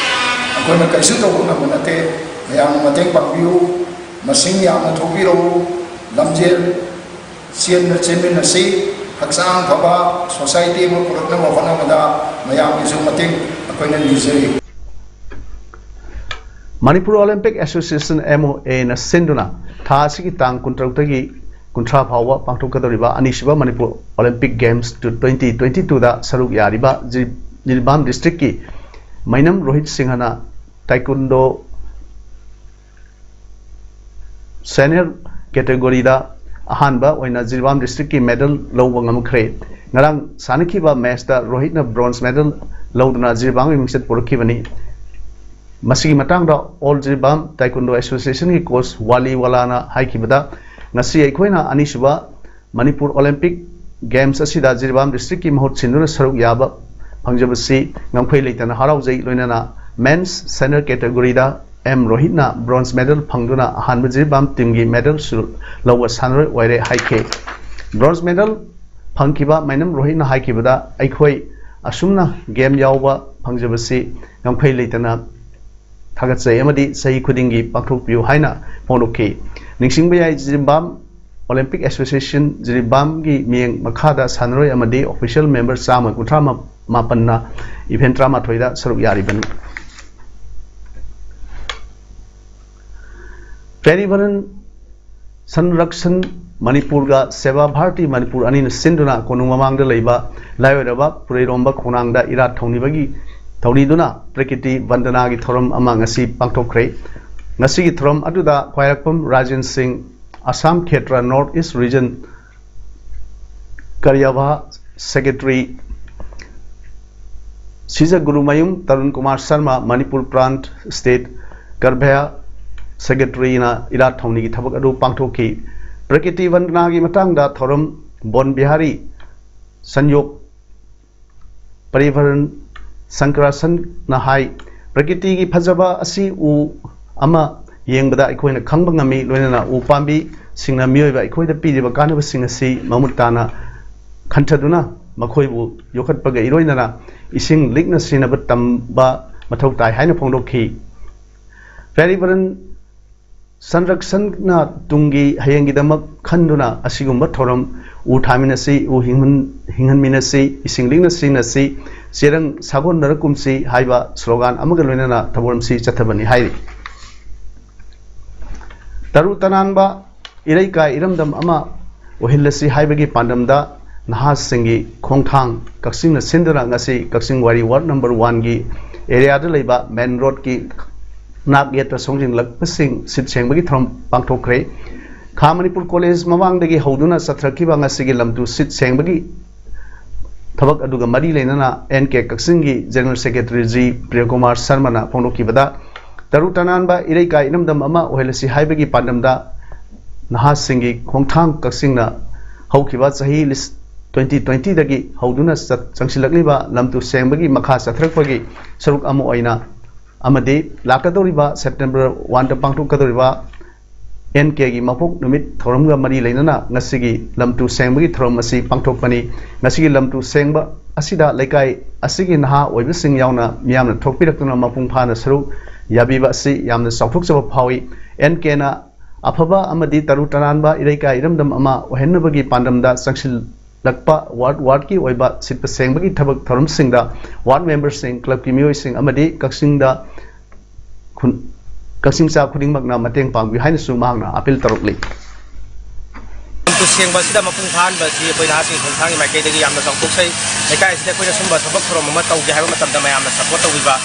ꯑꯩꯈꯣꯏꯅ ꯀꯔꯤꯁꯨ ꯇꯧꯕ ꯉꯝꯕ ꯅꯠꯇꯦ꯫ ꯃꯌꯥꯝꯅ ꯃꯇꯦꯡ ꯄꯥꯡꯕꯤꯌꯨ, ꯃꯁꯤꯡ ꯌꯥꯝꯅ ꯊꯣꯛꯄꯤꯔꯛꯎ, ꯂꯝꯖꯦꯜ ꯆꯦꯟꯕ ꯆꯦꯟꯃꯤꯟꯅꯁꯤ꯫ ꯍꯛꯆꯥꯡ ꯐꯕ society ꯑꯃ ꯄꯨꯔꯛꯅꯕ ꯍꯣꯠꯅꯕꯗ ꯃꯌꯥꯝꯒꯤꯁꯨ ꯃꯇꯦꯡ ꯑꯩꯈꯣꯏꯅ ꯅꯤꯖꯔꯤ꯫ Manipur Olympic association, M O A ꯅ ꯁꯤꯟꯗꯨꯅ ꯊꯥ ꯑꯁꯤꯒꯤ ꯇꯥꯡ ꯀꯨꯟꯇꯔꯨꯛꯇꯒꯤ ꯀꯨꯟꯊ꯭ꯔꯥ ꯐꯥꯎꯕ ꯄꯥꯡꯊꯣꯛꯀꯗꯧꯔꯤꯕ ꯑꯅꯤꯁꯨꯕ Manipur Olympic games two twenty twenty ꯇꯨꯗ ꯁꯔꯨꯛ ꯌꯥꯔꯤꯕ ꯖꯤ-, ꯖꯤꯔꯤꯕꯥꯝ ꯗꯤꯁꯇ꯭ꯔꯤꯛꯀꯤ ꯃꯩꯅꯝ ꯔꯣꯍꯤꯠ ꯁꯤꯡꯍꯅ ꯇꯥꯏꯀꯨꯟꯗꯣ ꯁꯦꯅꯤꯌꯔ ꯀꯦꯇꯦꯒꯣꯔꯤꯗ ꯑꯍꯥꯟꯕ ꯑꯣꯏꯅ ꯖꯤꯔꯤꯕꯥꯝ ꯗꯤꯁꯇ꯭ꯔꯤꯛꯀꯤ ꯃꯦꯗꯜ ꯂꯧꯕ ꯉꯝꯈ꯭ꯔꯦ꯫ ꯉꯔꯥꯡ ꯁꯥꯟꯅꯈꯤꯕ ꯃꯦꯠꯁꯇ ꯔꯣꯍꯤꯠꯅ ꯕ꯭ꯔꯣꯟꯖ ꯃꯦꯗꯜ ꯂꯧꯗꯨꯅ ꯖꯤꯔꯤꯕꯥꯝꯒꯤ ꯃꯤꯡꯆꯠ ꯄꯨꯔꯛꯈꯤꯕꯅꯤ꯫ ꯃꯁꯤꯒꯤ ꯃꯇꯥꯡꯗ ꯑꯣꯜ ꯖꯤꯔꯤꯕꯥꯝ ꯇꯥꯏꯀꯨꯟꯗꯣ ꯑꯦꯁꯣꯁꯤꯌꯦꯁꯟꯒꯤ ꯀꯣꯆ ꯋꯥꯂꯤ ꯋꯥꯂꯥꯅ ꯍꯥꯏꯈꯤꯕꯗ, ꯉꯁꯤ ꯑꯩꯈꯣꯏꯅ ꯑꯅꯤꯁꯨꯕ ꯃꯅꯤꯄꯨꯔ ꯑꯣꯂꯤꯝꯄꯤꯛ ꯒꯦꯝꯁ ꯑꯁꯤꯗ ꯖꯤꯔꯤꯕꯥꯝ ꯗꯤꯁꯇ꯭ꯔꯤꯛꯀꯤ ꯃꯍꯨꯠ ꯁꯤꯟꯗꯨꯅ ꯁꯔꯨꯛ ꯌꯥꯕ ꯐꯪꯖꯕꯁꯤ ꯉꯝꯈꯩ ꯂꯩꯇꯅ ꯍꯔꯥꯎꯖꯩ꯫ ꯂꯣꯏꯅꯅ ꯃꯦꯟꯁ ꯁꯦꯅꯤꯌꯔ ꯀꯦꯇꯦꯒꯣꯔꯤꯗ ꯑꯦꯝ ꯔꯣꯍꯤꯠꯅ ꯕ꯭ꯔꯣꯟꯖ ꯃꯦꯗꯜ ꯐꯪꯗꯨꯅ ꯑꯍꯥꯟꯕ ꯖꯤꯔꯤꯕꯥꯝ ꯇꯤꯝꯒꯤ ꯃꯦꯗꯜꯁꯨ ꯂꯧꯕ ꯁꯥꯟꯅꯔꯣꯏ ꯑꯣꯏꯔꯦ ꯍꯥꯏꯈꯤ꯫ ꯕ꯭ꯔꯣꯟꯖ ꯃꯦꯗꯜ ꯐꯪꯈꯤꯕ ꯃꯩꯅꯝ ꯔꯣꯍꯤꯠꯅ ꯍꯥꯏꯈꯤꯕꯗ, ꯑꯩꯈꯣꯏ ꯑꯁꯨꯝꯅ ꯒꯦꯝ ꯌꯥꯎꯕ ꯐꯪꯖꯕꯁꯤ ꯉꯝꯈꯩ ꯂꯩꯇꯅ ꯊꯥꯒꯠꯆꯩ ꯑꯃꯗꯤ ꯆꯍꯤ ꯈꯨꯗꯤꯡꯒꯤ ꯄꯥꯡꯊꯣꯛꯄꯤꯌꯨ ꯍꯥꯏꯅ ꯐꯣꯡꯗꯣꯛꯈꯤ꯫ ꯅꯤꯡꯁꯤꯡꯕ ꯌꯥꯏ, ꯖꯤꯔꯤꯕꯥꯝ ꯑꯣꯂꯤꯝꯄꯤꯛ ꯑꯦꯁꯣꯁꯤꯌꯦꯁꯟ ꯖꯤꯔꯤꯕꯥꯝꯒꯤ ꯃꯤꯠꯌꯦꯡ ꯃꯈꯥꯗ ꯁꯥꯟꯅꯔꯣꯏ ꯑꯃꯗꯤ ꯑꯣꯐꯤꯁꯤꯌꯦꯜ ꯃꯦꯝꯕꯔ ꯆꯥꯝꯃ ꯀꯨꯟꯊ꯭ꯔꯥ ꯃꯥꯄꯟꯅ ꯏꯚꯦꯟ ꯇꯔꯥꯃꯥꯊꯣꯏꯗ ꯁꯔꯨꯛ ꯌꯥꯔꯤꯕꯅꯤ꯫ ꯄꯦꯔꯤꯚꯔꯟ ꯁꯟꯔꯛꯁꯟ ꯃꯅꯤꯄꯨꯔꯒ ꯁꯦꯕꯥ ꯚꯥꯔꯇꯤ ꯃꯅꯤꯄꯨꯔ ꯑꯅꯤꯅ ꯁꯤꯟꯗꯨꯅ ꯀꯣꯅꯨꯡ ꯃꯃꯥꯡꯗ ꯂꯩꯕ ꯂꯥꯏꯑꯣꯏꯔꯕ ꯄꯨꯔꯩꯔꯣꯝꯕ ꯈꯣꯡꯅꯥꯡꯗ ꯏꯔꯥꯠ ꯊꯧꯅꯤꯕꯒꯤ, ꯊꯧꯅꯤꯗꯨꯅ ꯄ꯭ꯔꯀꯤꯇꯤ ꯚꯟꯗꯅꯥꯒꯤ ꯊꯧꯔꯝ ꯑꯃ ꯉꯁꯤ ꯄꯥꯡꯊꯣꯛꯈ꯭ꯔꯦ꯫ ꯉꯁꯤꯒꯤ ꯊꯧꯔꯝ ꯑꯗꯨꯗ ꯈ꯭ꯋꯥꯏꯔꯥꯛꯄꯝ ꯔꯥꯖꯦꯟ ꯁꯤꯡ, Assam Kshetra North East Region Karyabha Secretary Sija Gurumayum, Tarun Kumar Sharma, Manipur Prant State Karyabha Secretary ꯅ ꯏꯔꯥꯠ ꯊꯧꯅꯤꯒꯤ ꯊꯕꯛ ꯑꯗꯨ ꯄꯥꯡꯊꯣꯛꯈꯤ꯫ ꯄ꯭ꯔꯀꯤꯇꯤ ꯚꯟꯗꯅꯥꯒꯤ ꯃꯇꯥꯡꯗ ꯊꯧꯔꯝ ꯕꯣꯟ ꯕꯤꯍꯥꯔꯤ ꯁꯟꯌꯣꯛ ꯄꯔꯤꯚꯔꯟ ꯁꯪꯀꯔꯥꯁꯟꯅ ꯍꯥꯏ, ꯄ꯭ꯔꯀꯤꯇꯤꯒꯤ ꯐꯖꯕ ꯑꯁꯤ ꯎ ꯑꯃ ꯌꯦꯡꯕꯗ ꯑꯩꯈꯣꯏꯅ ꯈꯪꯕ ꯉꯝꯃꯤ, ꯂꯣꯏꯅꯅ ꯎ ꯄꯥꯝꯕꯤꯁꯤꯡꯅ ꯃꯤꯑꯣꯏꯕ ꯑꯩꯈꯣꯏꯗ ꯄꯤꯔꯤꯕ ꯀꯥꯟꯅꯕꯁꯤꯡ ꯑꯁꯤ ꯃꯃꯨꯠ ꯇꯥꯅ ꯈꯟꯊꯗꯨꯅ ꯃꯈꯣꯏꯕꯨ ꯌꯣꯛꯈꯠꯄꯒ ꯏꯔꯣꯏꯅꯅ ꯏꯁꯤꯡ ꯂꯤꯛꯅ ꯁꯤꯖꯤꯟꯅꯕ ꯇꯝꯕ ꯃꯊꯧ ꯇꯥꯏ ꯍꯥꯏꯅ ꯐꯣꯡꯗꯣꯛꯈꯤ꯫ ꯄꯔꯤꯚꯔꯟ ꯁꯪꯔꯛꯁꯟꯅ ꯇꯨꯡꯒꯤ ꯍꯌꯦꯡꯒꯤꯗꯃꯛ ꯈꯟꯗꯨꯅ ꯑꯁꯤꯒꯨꯝꯕ ꯊꯧꯔꯝ ꯎ ꯊꯥꯃꯤꯟꯅꯁꯤ, ꯎ ꯍꯤꯡꯍꯟ-, ꯍꯤꯡꯍꯟꯃꯤꯟꯅꯁꯤ, ꯏꯁꯤꯡ ꯂꯤꯛꯅ ꯁꯤꯖꯤꯟꯅꯁꯤ, ꯆꯦꯔꯪ ꯁꯥꯒꯣꯟꯅꯔ ꯀꯨꯝꯁꯤ ꯍꯥꯏꯕ ꯁ꯭ꯂꯣꯒꯥꯟ ꯑꯃꯒ ꯂꯣꯏꯅꯅ ꯊꯧꯔꯝꯁꯤ ꯆꯠꯊꯕꯅꯤ ꯍꯥꯏꯔꯤ꯫ ꯇꯔꯨ ꯇꯅꯥꯟꯕ ꯏꯔꯩꯀꯥꯏ ꯏꯔꯝꯗꯝ ꯑꯃ ꯑꯣꯏꯍꯜꯂꯁꯤ ꯍꯥꯏꯕꯒꯤ ꯄꯥꯟꯗꯝꯗ ꯅꯍꯥꯁꯤꯡꯒꯤ ꯈꯣꯡꯊꯥꯡ ꯀꯛꯆꯤꯡꯅ ꯁꯤꯟꯗꯨꯅ ꯉꯁꯤ ꯀꯛꯆꯤꯡ ꯋꯥꯏꯔꯤ ꯋꯥꯔꯗ ꯅꯝꯕꯔ ꯋꯥꯟꯒꯤ ꯑꯦꯔꯤꯌꯥꯗ ꯂꯩꯕ ꯃꯦꯟ ꯔꯣꯗꯀꯤ ꯅꯥꯛ ꯌꯦꯠꯇ ꯁꯣꯡꯖꯤꯜꯂꯛꯄꯁꯤꯡ ꯁꯤꯠ ꯁꯦꯡꯕꯒꯤ ꯊꯧꯔꯝ ꯄꯥꯡꯊꯣꯛꯈ꯭ꯔꯦ꯫ ꯈꯥ ꯃꯅꯤꯄꯨꯔ ꯀꯣꯂꯦꯖ ꯃꯃꯥꯡꯗꯒꯤ ꯍꯧꯗꯨꯅ ꯆꯠꯊꯔꯛꯈꯤꯕ ꯉꯁꯤꯒꯤ ꯂꯝꯇꯨ ꯁꯤꯠ ꯁꯦꯡꯕꯒꯤ ꯊꯕꯛ ꯑꯗꯨꯒ ꯃꯔꯤ ꯂꯩꯅꯅ ꯑꯦꯟ ꯀꯦ ꯀꯛꯆꯤꯡꯒꯤ ꯖꯦꯅꯔꯦꯜ ꯁꯦꯀ꯭ꯔꯦꯇꯔꯤ ꯖꯤ ꯄ꯭ꯔꯤꯌꯀꯨꯃꯥꯔ ꯁꯔꯃꯅ ꯐꯣꯡꯗꯣꯛꯈꯤꯕꯗ, ꯇꯔꯨ ꯇꯅꯥꯟꯕ ꯏꯔꯩꯀꯥꯏ ꯏꯔꯝꯗꯝ ꯑꯃ ꯑꯣꯏꯍꯜꯂꯁꯤ ꯍꯥꯏꯕꯒꯤ ꯄꯥꯟꯗꯝꯗ ꯅꯍꯥꯁꯤꯡꯒꯤ ꯈꯣꯡꯊꯥꯡ ꯀꯛꯆꯤꯡꯅ ꯍꯧꯈꯤꯕ ꯆꯍꯤ ꯂꯤꯁ-, ꯇ꯭ꯋꯦꯟꯇꯤ ꯇ꯭ꯋꯦꯟꯇꯤꯗꯒꯤ ꯍꯧꯗꯨꯅ ꯆꯠ-, ꯆꯪꯁꯤꯜꯂꯛꯂꯤꯕ ꯂꯝꯇꯨ ꯁꯦꯡꯕꯒꯤ ꯃꯈꯥ ꯆꯠꯊꯔꯛꯄꯒꯤ ꯁꯔꯨꯛ ꯑꯃ ꯑꯣꯏꯅ ꯑꯃꯗꯤ ꯂꯥꯛꯀꯗꯧꯔꯤꯕ ꯁꯦꯞꯇꯦꯝꯕꯔ ꯋꯥꯟꯗ ꯄꯥꯡꯊꯣꯛꯀꯗꯧꯔꯤꯕ ꯑꯦꯟ ꯀꯦꯒꯤ ꯃꯄꯣꯛ ꯅꯨꯃꯤꯠ ꯊꯧꯔꯝꯒ ꯃꯔꯤ ꯂꯩꯅꯅ ꯉꯁꯤꯒꯤ ꯂꯝꯇꯨ ꯁꯦꯡꯕꯒꯤ ꯊꯧꯔꯝ ꯑꯁꯤ ꯄꯥꯡꯊꯣꯛꯄꯅꯤ꯫ ꯉꯁꯤꯒꯤ ꯂꯝꯇꯨ ꯁꯦꯡꯕ ꯑꯁꯤꯗ ꯂꯩꯀꯥꯏ ꯑꯁꯤꯒꯤ ꯅꯍꯥ ꯑꯣꯏꯕꯁꯤꯡ ꯌꯥꯎꯅ ꯃꯤꯌꯥꯝꯅ ꯊꯣꯛꯄꯤꯔꯛꯇꯨꯅ ꯃꯄꯨꯡ ꯐꯥꯅ ꯁꯔꯨꯛ ꯌꯥꯕꯤꯕ ꯑꯁꯤ ꯌꯥꯝꯅ ꯆꯥꯎꯊꯣꯛꯆꯕ ꯐꯥꯎꯏ꯫ ꯑꯦꯟ ꯀꯦꯅ ꯑꯐꯕ ꯑꯃꯗꯤ ꯇꯔꯨ ꯇꯅꯥꯟꯕ ꯏꯔꯩꯀꯥꯏ ꯏꯔꯝꯗꯝ ꯑꯃ ꯑꯣꯏꯍꯟꯅꯕꯒꯤ ꯄꯥꯟꯗꯝꯗ ꯆꯪꯁꯤꯜꯂꯛꯄ ꯋꯥꯔꯗ ꯋꯥꯔꯗꯀꯤ ꯑꯣꯏꯕ ꯁꯤꯠꯄ ꯁꯦꯡꯕꯒꯤ ꯊꯕꯛ ꯊꯧꯔꯝꯁꯤꯡꯗ ꯋꯥꯔꯗ ꯃꯦꯝꯕꯔꯁꯤꯡ, ꯀ꯭ꯂꯕꯀꯤ ꯃꯤꯑꯣꯏꯁꯤꯡ ꯑꯃꯗꯤ ꯀꯛꯆꯤꯡꯗ ꯈꯨꯟ-, ꯀꯛꯆꯤꯡ ꯃꯆꯥ ꯈꯨꯗꯤꯡꯃꯛꯅ ꯃꯇꯦꯡ ꯄꯥꯡꯕꯤꯌꯨ ꯍꯥꯏꯅꯁꯨ ꯃꯍꯥꯛꯅ ꯑꯥꯄꯤꯜ ꯇꯧꯔꯛꯂꯤ꯫ ꯂꯝꯇꯨ ꯁꯦꯡꯕ ꯑꯁꯤꯗ ꯃꯄꯨꯡ ꯐꯥꯍꯟꯕ ꯑꯁꯤ ꯑꯩꯈꯣꯏ ꯅꯍꯥꯁꯤꯡꯒꯤ ꯈꯣꯡꯊꯥꯡꯒꯤ ꯃꯥꯏꯀꯩꯗꯒꯤ ꯌꯥꯝꯅ ꯆꯥꯎꯊꯣꯛꯆꯩ꯫ ꯂꯩꯀꯥꯏ ꯑꯁꯤꯗ ꯑꯩꯈꯣꯏꯅ ꯁꯨꯝꯕ ꯊꯕꯛ ꯊꯧꯔꯝ ꯑꯃ ꯇꯧꯒꯦ ꯍꯥꯏꯕ ꯃꯇꯝꯗ ꯃꯌꯥꯝꯅ ꯁꯄꯣꯔꯠ ꯇꯧꯕꯤꯕ,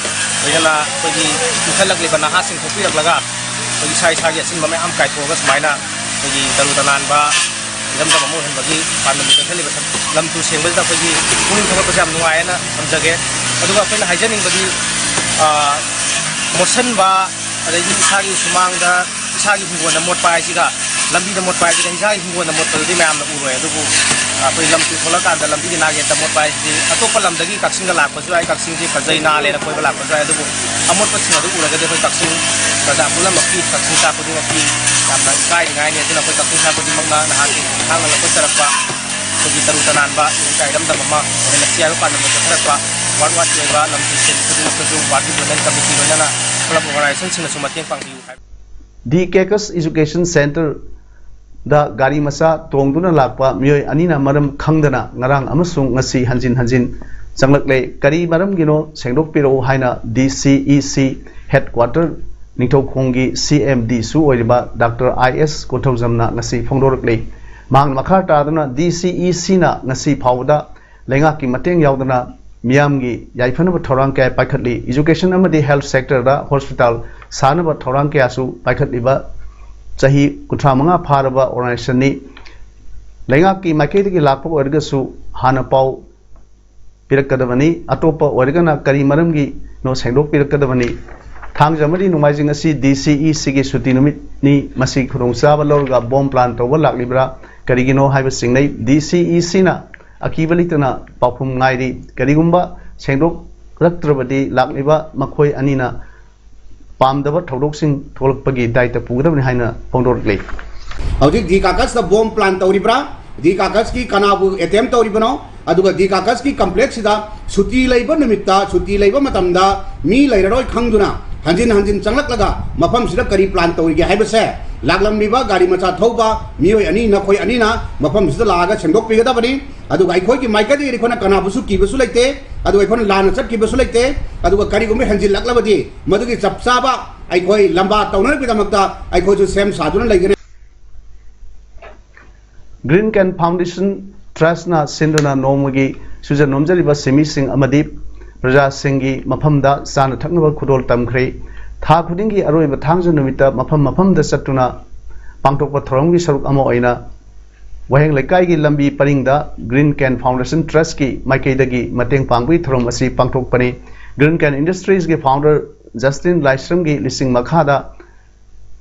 ꯂꯣꯏꯅꯅ ꯑꯩꯈꯣꯏꯒꯤ ꯏꯟꯈꯠꯂꯛꯂꯤꯕ ꯅꯍꯥꯁꯤꯡ ꯊꯣꯛꯄꯤꯔꯛꯂꯒ ꯑꯩꯈꯣꯏꯒꯤ ꯏꯁꯥ ꯏꯁꯥꯒꯤ ꯑꯁꯤꯟꯕ ꯃꯌꯥꯝ ꯀꯥꯏꯊꯣꯛꯑꯒ ꯁꯨꯃꯥꯏꯅ ꯑꯩꯈꯣꯏꯒꯤ ꯇꯔꯨ ꯇꯅꯥꯟꯕ ꯏꯔꯝꯗꯝ ꯑꯃ ꯑꯣꯏꯍꯟꯕꯒꯤ ꯄꯥꯟꯗꯝ ꯆꯠꯊꯔꯤꯕ ꯂꯝ ꯇꯨ ꯁꯦꯡꯕꯁꯤꯗ ꯑꯩꯈꯣꯏꯒꯤ ꯄꯨꯛꯅꯤꯡ ꯊꯧꯒꯠꯄꯁꯦ ꯌꯥꯝ ꯅꯨꯡꯉꯥꯏ ꯍꯥꯏꯅ ꯊꯝꯖꯒꯦ꯫ ꯑꯗꯨꯒ ꯑꯩꯈꯣꯏꯅ ꯍꯥꯏꯖꯅꯤꯡꯕꯗꯤ, ꯑ, ꯃꯣꯠꯁꯟꯕ, ꯑꯗꯩꯗꯤ ꯏꯁꯥꯒꯤ ꯁꯨꯃꯥꯡꯗ ꯏꯁꯥꯒꯤ ꯍꯤꯡꯒꯣꯜꯗ ꯃꯣꯠꯄ ꯍꯥꯏꯁꯤꯒ ꯂꯝꯕꯤꯗ ꯃꯣꯠꯄ ꯍꯥꯏꯁꯤꯒ ꯏꯁꯥꯒꯤ ꯍꯤꯡꯒꯣꯜꯗ ꯃꯣꯠꯄꯗꯨꯗꯤ ꯃꯌꯥꯝꯅ ꯎꯔꯣꯏ꯫ ꯑꯗꯨꯕꯨ ꯑꯩꯈꯣꯏ ꯂꯝ ꯇꯨ ꯊꯣꯛꯂꯛꯀꯥꯟꯗ ꯂꯝꯕꯤꯒꯤ ꯅꯥꯛꯌꯦꯠꯇ ꯃꯣꯠꯄ ꯍꯥꯏꯁꯤꯗꯤ ꯑꯇꯣꯞꯄ ꯂꯝꯗꯒꯤ ꯀꯛꯆꯤꯡꯗ ꯂꯥꯛꯄꯁꯨ ꯌꯥꯏ, ꯀꯛꯆꯤꯡꯁꯤ ꯐꯖꯩ ꯅꯥꯜꯂꯦꯅ ꯀꯣꯏꯕ ꯂꯥꯛꯄꯁꯨ ꯌꯥꯏ꯫ ꯑꯗꯨꯕꯨ ꯑꯃꯣꯠꯄꯁꯤꯡ ꯑꯗꯨ ꯎꯔꯒꯗꯤ ꯑꯩꯈꯣꯏ ꯀꯛꯆꯤꯡ ꯄ꯭ꯔꯖꯥ ꯄꯨꯝꯅꯃꯛꯀꯤ, ꯀꯛꯆꯤꯡ ꯃꯆꯥ ꯈꯨꯗꯤꯡꯃꯛꯀꯤ ꯌꯥꯝꯅ ꯏꯀꯥꯏꯅꯤꯡꯉꯥꯏꯅꯤ꯫ ꯑꯗꯨꯅ ꯑꯩꯈꯣꯏ ꯀꯛꯆꯤꯡ ꯃꯆꯥ ꯈꯨꯗꯤꯡꯃꯛꯅ ꯅꯍꯥꯛꯀꯤ ꯈꯥꯡꯅ ꯂꯧꯈꯠꯆꯔꯛꯄ ꯑꯩꯈꯣꯏꯒꯤ ꯇꯔꯨ ꯇꯅꯥꯟꯕ ꯏꯔꯝꯗꯝ ꯑꯃ ꯑꯣꯏꯍꯜꯂꯁꯤ ꯍꯥꯏꯕ ꯄꯥꯟꯗꯝꯗ ꯆꯠꯊꯔꯛꯄ ꯋꯥꯔꯗ ꯋꯥꯔꯗꯀꯤ ꯑꯣꯏꯕ ꯂꯝ ꯇꯨ ꯁꯦꯡꯕ ꯈꯨꯗꯤꯡꯃꯛꯇꯁꯨ ꯋꯥꯔꯗꯀꯤ ꯄ꯭ꯂꯥꯅꯤꯡ ꯀꯃꯤꯇꯤ ꯂꯣꯏꯅꯅ ꯀ꯭ꯂꯕ ꯑꯣꯔꯒꯅꯥꯏꯖꯦꯁꯟꯁꯤꯡꯅꯁꯨ ꯃꯇꯦꯡ ꯄꯥꯡꯕꯤꯌꯨ ꯍꯥꯏꯕ꯫ ꯗꯤ ꯀꯦꯀꯁ ꯏꯖꯨꯀꯦꯁꯟ ꯁꯦꯟꯇꯔꯗ ꯒꯥꯔꯤ ꯃꯆꯥ ꯇꯣꯡꯗꯨꯅ ꯂꯥꯛꯄ ꯃꯤꯑꯣꯏ ꯑꯅꯤꯅ ꯃꯔꯝ ꯈꯪꯗꯅ ꯉꯔꯥꯡ ꯑꯃꯁꯨꯡ ꯉꯁꯤ ꯍꯟꯖꯤꯟ ꯍꯟꯖꯤꯟ ꯆꯪꯂꯛꯂꯦ꯫ ꯀꯔꯤ ꯃꯔꯝꯒꯤꯅꯣ ꯁꯦꯡꯗꯣꯛꯄꯤꯔꯛꯎ ꯍꯥꯏꯅ ꯗꯤ ꯁꯤ ꯏ ꯁꯤ ꯍꯦꯗꯀ꯭ꯋꯥꯇꯔ ꯅꯤꯡꯊꯧꯈꯣꯡꯒꯤ ꯁꯤ ꯑꯦꯝ ꯗꯤꯁꯨ ꯑꯣꯏꯔꯤꯕ ꯗꯥꯛꯇꯔ ꯑꯥꯏ ꯑꯦꯁ ꯀꯣꯟꯊꯧꯖꯝꯅ ꯉꯁꯤ ꯐꯣꯡꯗꯣꯔꯛꯂꯤ꯫ ꯃꯍꯥꯛꯅ ꯃꯈꯥ ꯇꯥꯗꯨꯅ ꯗꯤ ꯁꯤ ꯏ ꯁꯤꯅ ꯉꯁꯤ ꯐꯥꯎꯕꯗ ꯂꯩꯉꯥꯛꯀꯤ ꯃꯇꯦꯡ ꯌꯥꯎꯗꯅ ꯃꯤꯌꯥꯝꯒꯤ ꯌꯥꯏꯐꯅꯕ ꯊꯧꯔꯥꯡ ꯀꯌꯥ ꯄꯥꯏꯈꯠꯂꯤ꯫ ꯏꯖꯨꯀꯦꯁꯟ ꯑꯃꯗꯤ ꯍꯦꯜꯊ ꯁꯦꯛꯇꯔꯗ ꯍꯣꯁꯄꯤꯇꯥꯜ ꯁꯥꯅꯕ ꯊꯧꯔꯥꯡ ꯀꯌꯥꯁꯨ ꯄꯥꯏꯈꯠꯂꯤꯕ ꯆꯍꯤ ꯀꯨꯟꯊ꯭ꯔꯥ ꯃꯉꯥ ꯐꯥꯔꯕ ꯑꯣꯔꯒꯅꯥꯏꯖꯦꯁꯟꯅꯤ꯫ ꯂꯩꯉꯥꯛꯀꯤ ꯃꯥꯏꯀꯩꯗꯒꯤ ꯂꯥꯛꯄ ꯑꯣꯏꯔꯒꯁꯨ ꯍꯥꯟꯅ ꯄꯥꯎ ꯄꯤꯔꯛꯀꯗꯕꯅꯤ꯫ ꯑꯇꯣꯞꯄ ꯑꯣꯏꯔꯒꯅ ꯀꯔꯤ ꯃꯔꯝꯒꯤꯅꯣ ꯁꯦꯡꯗꯣꯛꯄꯤꯔꯛꯀꯗꯕꯅꯤ꯫ ꯊꯥꯡꯖ ꯑꯃꯗꯤ ꯅꯣꯡꯃꯥꯏꯖꯤꯡ ꯑꯁꯤ ꯗꯤ ꯁꯤ ꯏ ꯁꯤꯒꯤ ꯁꯨꯇꯤ ꯅꯨꯃꯤꯠꯅꯤ꯫ ꯃꯁꯤ ꯈꯨꯗꯣꯡꯆꯥꯕ ꯂꯧꯔꯒ ꯕꯣꯝ ꯄ꯭ꯂꯥꯟ ꯇꯧꯕ ꯂꯥꯛꯂꯤꯕ꯭ꯔꯥ, ꯀꯔꯤꯒꯤꯅꯣ ꯍꯥꯏꯕ ꯆꯤꯡꯅꯩ꯫ ꯗꯤ ꯁꯤ ꯏ ꯁꯤꯅ ꯑꯀꯤꯕ ꯂꯩꯇꯅ ꯄꯥꯎꯈꯨꯝ ꯉꯥꯏꯔꯤ꯫ ꯀꯔꯤꯒꯨꯝꯕ ꯁꯦꯡꯗꯣꯛꯂꯛꯇ꯭ꯔꯕꯗꯤ ꯂꯥꯛꯂꯤꯕ ꯃꯈꯣꯏ ꯑꯅꯤꯅ ꯄꯥꯝꯗꯕ ꯊꯧꯗꯣꯛꯁꯤꯡ ꯊꯣꯛꯂꯛꯄꯒꯤ ꯗꯥꯏꯇ ꯄꯨꯒꯗꯕꯅꯤ ꯍꯥꯏꯅ ꯐꯣꯡꯗꯣꯔꯛꯂꯤ꯫ ꯍꯧꯖꯤꯛ ꯗꯤ ꯀꯥꯀꯁꯇ ꯕꯣꯝ ꯄ꯭ꯂꯥꯟ ꯇꯧꯔꯤꯕ꯭ꯔꯥ? ꯗꯤ ꯀꯥꯀꯁꯀꯤ ꯀꯅꯥꯕꯨ ꯑꯦꯇꯦꯝ ꯇꯧꯔꯤꯕꯅꯣ? ꯑꯗꯨꯒ ꯗꯤ ꯀꯥꯀꯁꯀꯤ ꯀꯝꯄ꯭ꯂꯦꯛꯁꯁꯤꯗ ꯁꯨꯇꯤ ꯂꯩꯕ ꯅꯨꯃꯤꯠꯇ, ꯁꯨꯇꯤ ꯂꯩꯕ ꯃꯇꯝꯗ ꯃꯤ ꯂꯩꯔꯔꯣꯏ ꯈꯪꯗꯨꯅ ꯍꯟꯖꯤꯟ ꯍꯟꯖꯤꯟ ꯆꯪꯂꯛꯂꯒ ꯃꯐꯝꯁꯤꯗ ꯀꯔꯤ ꯄ꯭ꯂꯥꯟ ꯇꯧꯔꯤꯒꯦ ꯍꯥꯏꯕꯁꯦ, ꯂꯥꯛꯂꯝꯂꯤꯕ ꯒꯥꯔꯤ ꯃꯆꯥ ꯊꯧꯕ ꯃꯤꯑꯣꯏ ꯑꯅꯤ, ꯅꯈꯣꯏ ꯑꯅꯤꯅ ꯃꯐꯝꯁꯤꯗ ꯂꯥꯛꯑꯒ ꯁꯦꯡꯗꯣꯛꯄꯤꯒꯗꯕꯅꯤ꯫ ꯑꯗꯨꯒ ꯑꯩꯈꯣꯏꯒꯤ ꯃꯥꯏꯀꯩꯗꯒꯤ ꯑꯩꯈꯣꯏꯅ ꯀꯅꯥꯕꯨꯁꯨ ꯀꯤꯕꯁꯨ ꯂꯩꯇꯦ, ꯑꯗꯨꯒ ꯑꯩꯈꯣꯏꯅ ꯂꯥꯟꯅ ꯆꯠꯈꯤꯕꯁꯨ ꯂꯩꯇꯦ꯫ ꯑꯗꯨꯒ ꯀꯔꯤꯒꯨꯝꯕ ꯍꯦꯟꯖꯤꯜꯂꯛꯂꯕꯗꯤ ꯃꯗꯨꯒꯤ ꯆꯞ ꯆꯥꯕ ꯑꯩꯈꯣꯏ ꯂꯝꯕꯥ ꯇꯧꯅꯅꯕꯒꯤꯗꯃꯛꯇ ꯑꯩꯈꯣꯏꯁꯨ ꯁꯦꯝ ꯁꯥꯗꯨꯅ ꯂꯩꯒꯅꯤ꯫ ꯒ꯭ꯔꯤꯟ ꯀꯦꯟ ꯐꯥꯎꯟꯗꯦꯁꯟ ꯇ꯭ꯔꯁꯅ ꯁꯤꯟꯗꯨꯅ ꯅꯣꯡꯃꯒꯤ ꯁꯨꯖ ꯅꯣꯝꯖꯔꯤꯕ ꯁꯤꯟꯃꯤꯁꯤꯡ ꯑꯃꯗꯤ ꯄ꯭ꯔꯖꯥꯁꯤꯡꯒꯤ ꯃꯐꯝꯗ ꯆꯥꯅ ꯊꯛꯅꯕ ꯈꯨꯗꯣꯜ ꯇꯝꯈ꯭ꯔꯦ꯫ ꯊꯥ ꯈꯨꯗꯤꯡꯒꯤ ꯑꯔꯣꯏꯕ ꯊꯥꯡꯖ ꯅꯨꯃꯤꯠꯇ ꯃꯐꯝ ꯃꯐꯝꯗ ꯆꯠꯇꯨꯅ ꯄꯥꯡꯊꯣꯛꯄ ꯊꯧꯔꯝꯒꯤ ꯁꯔꯨꯛ ꯑꯃ ꯑꯣꯏꯅ ꯋꯥꯍꯦꯡ ꯂꯩꯀꯥꯏꯒꯤ ꯂꯝꯕꯤ ꯄꯔꯤꯡꯗ Green Can Foundation Trustꯀꯤ ꯃꯥꯏꯀꯩꯗꯒꯤ ꯃꯇꯦꯡ ꯄꯥꯡꯕꯒꯤ ꯊꯧꯔꯝ ꯑꯁꯤ ꯄꯥꯡꯊꯣꯛꯄꯅꯤ꯫ Green Can Industriesꯀꯤ founder Justin ꯂꯥꯏꯁ꯭ꯔꯝꯒꯤ ꯂꯤꯁꯤꯡ ꯃꯈꯥꯗ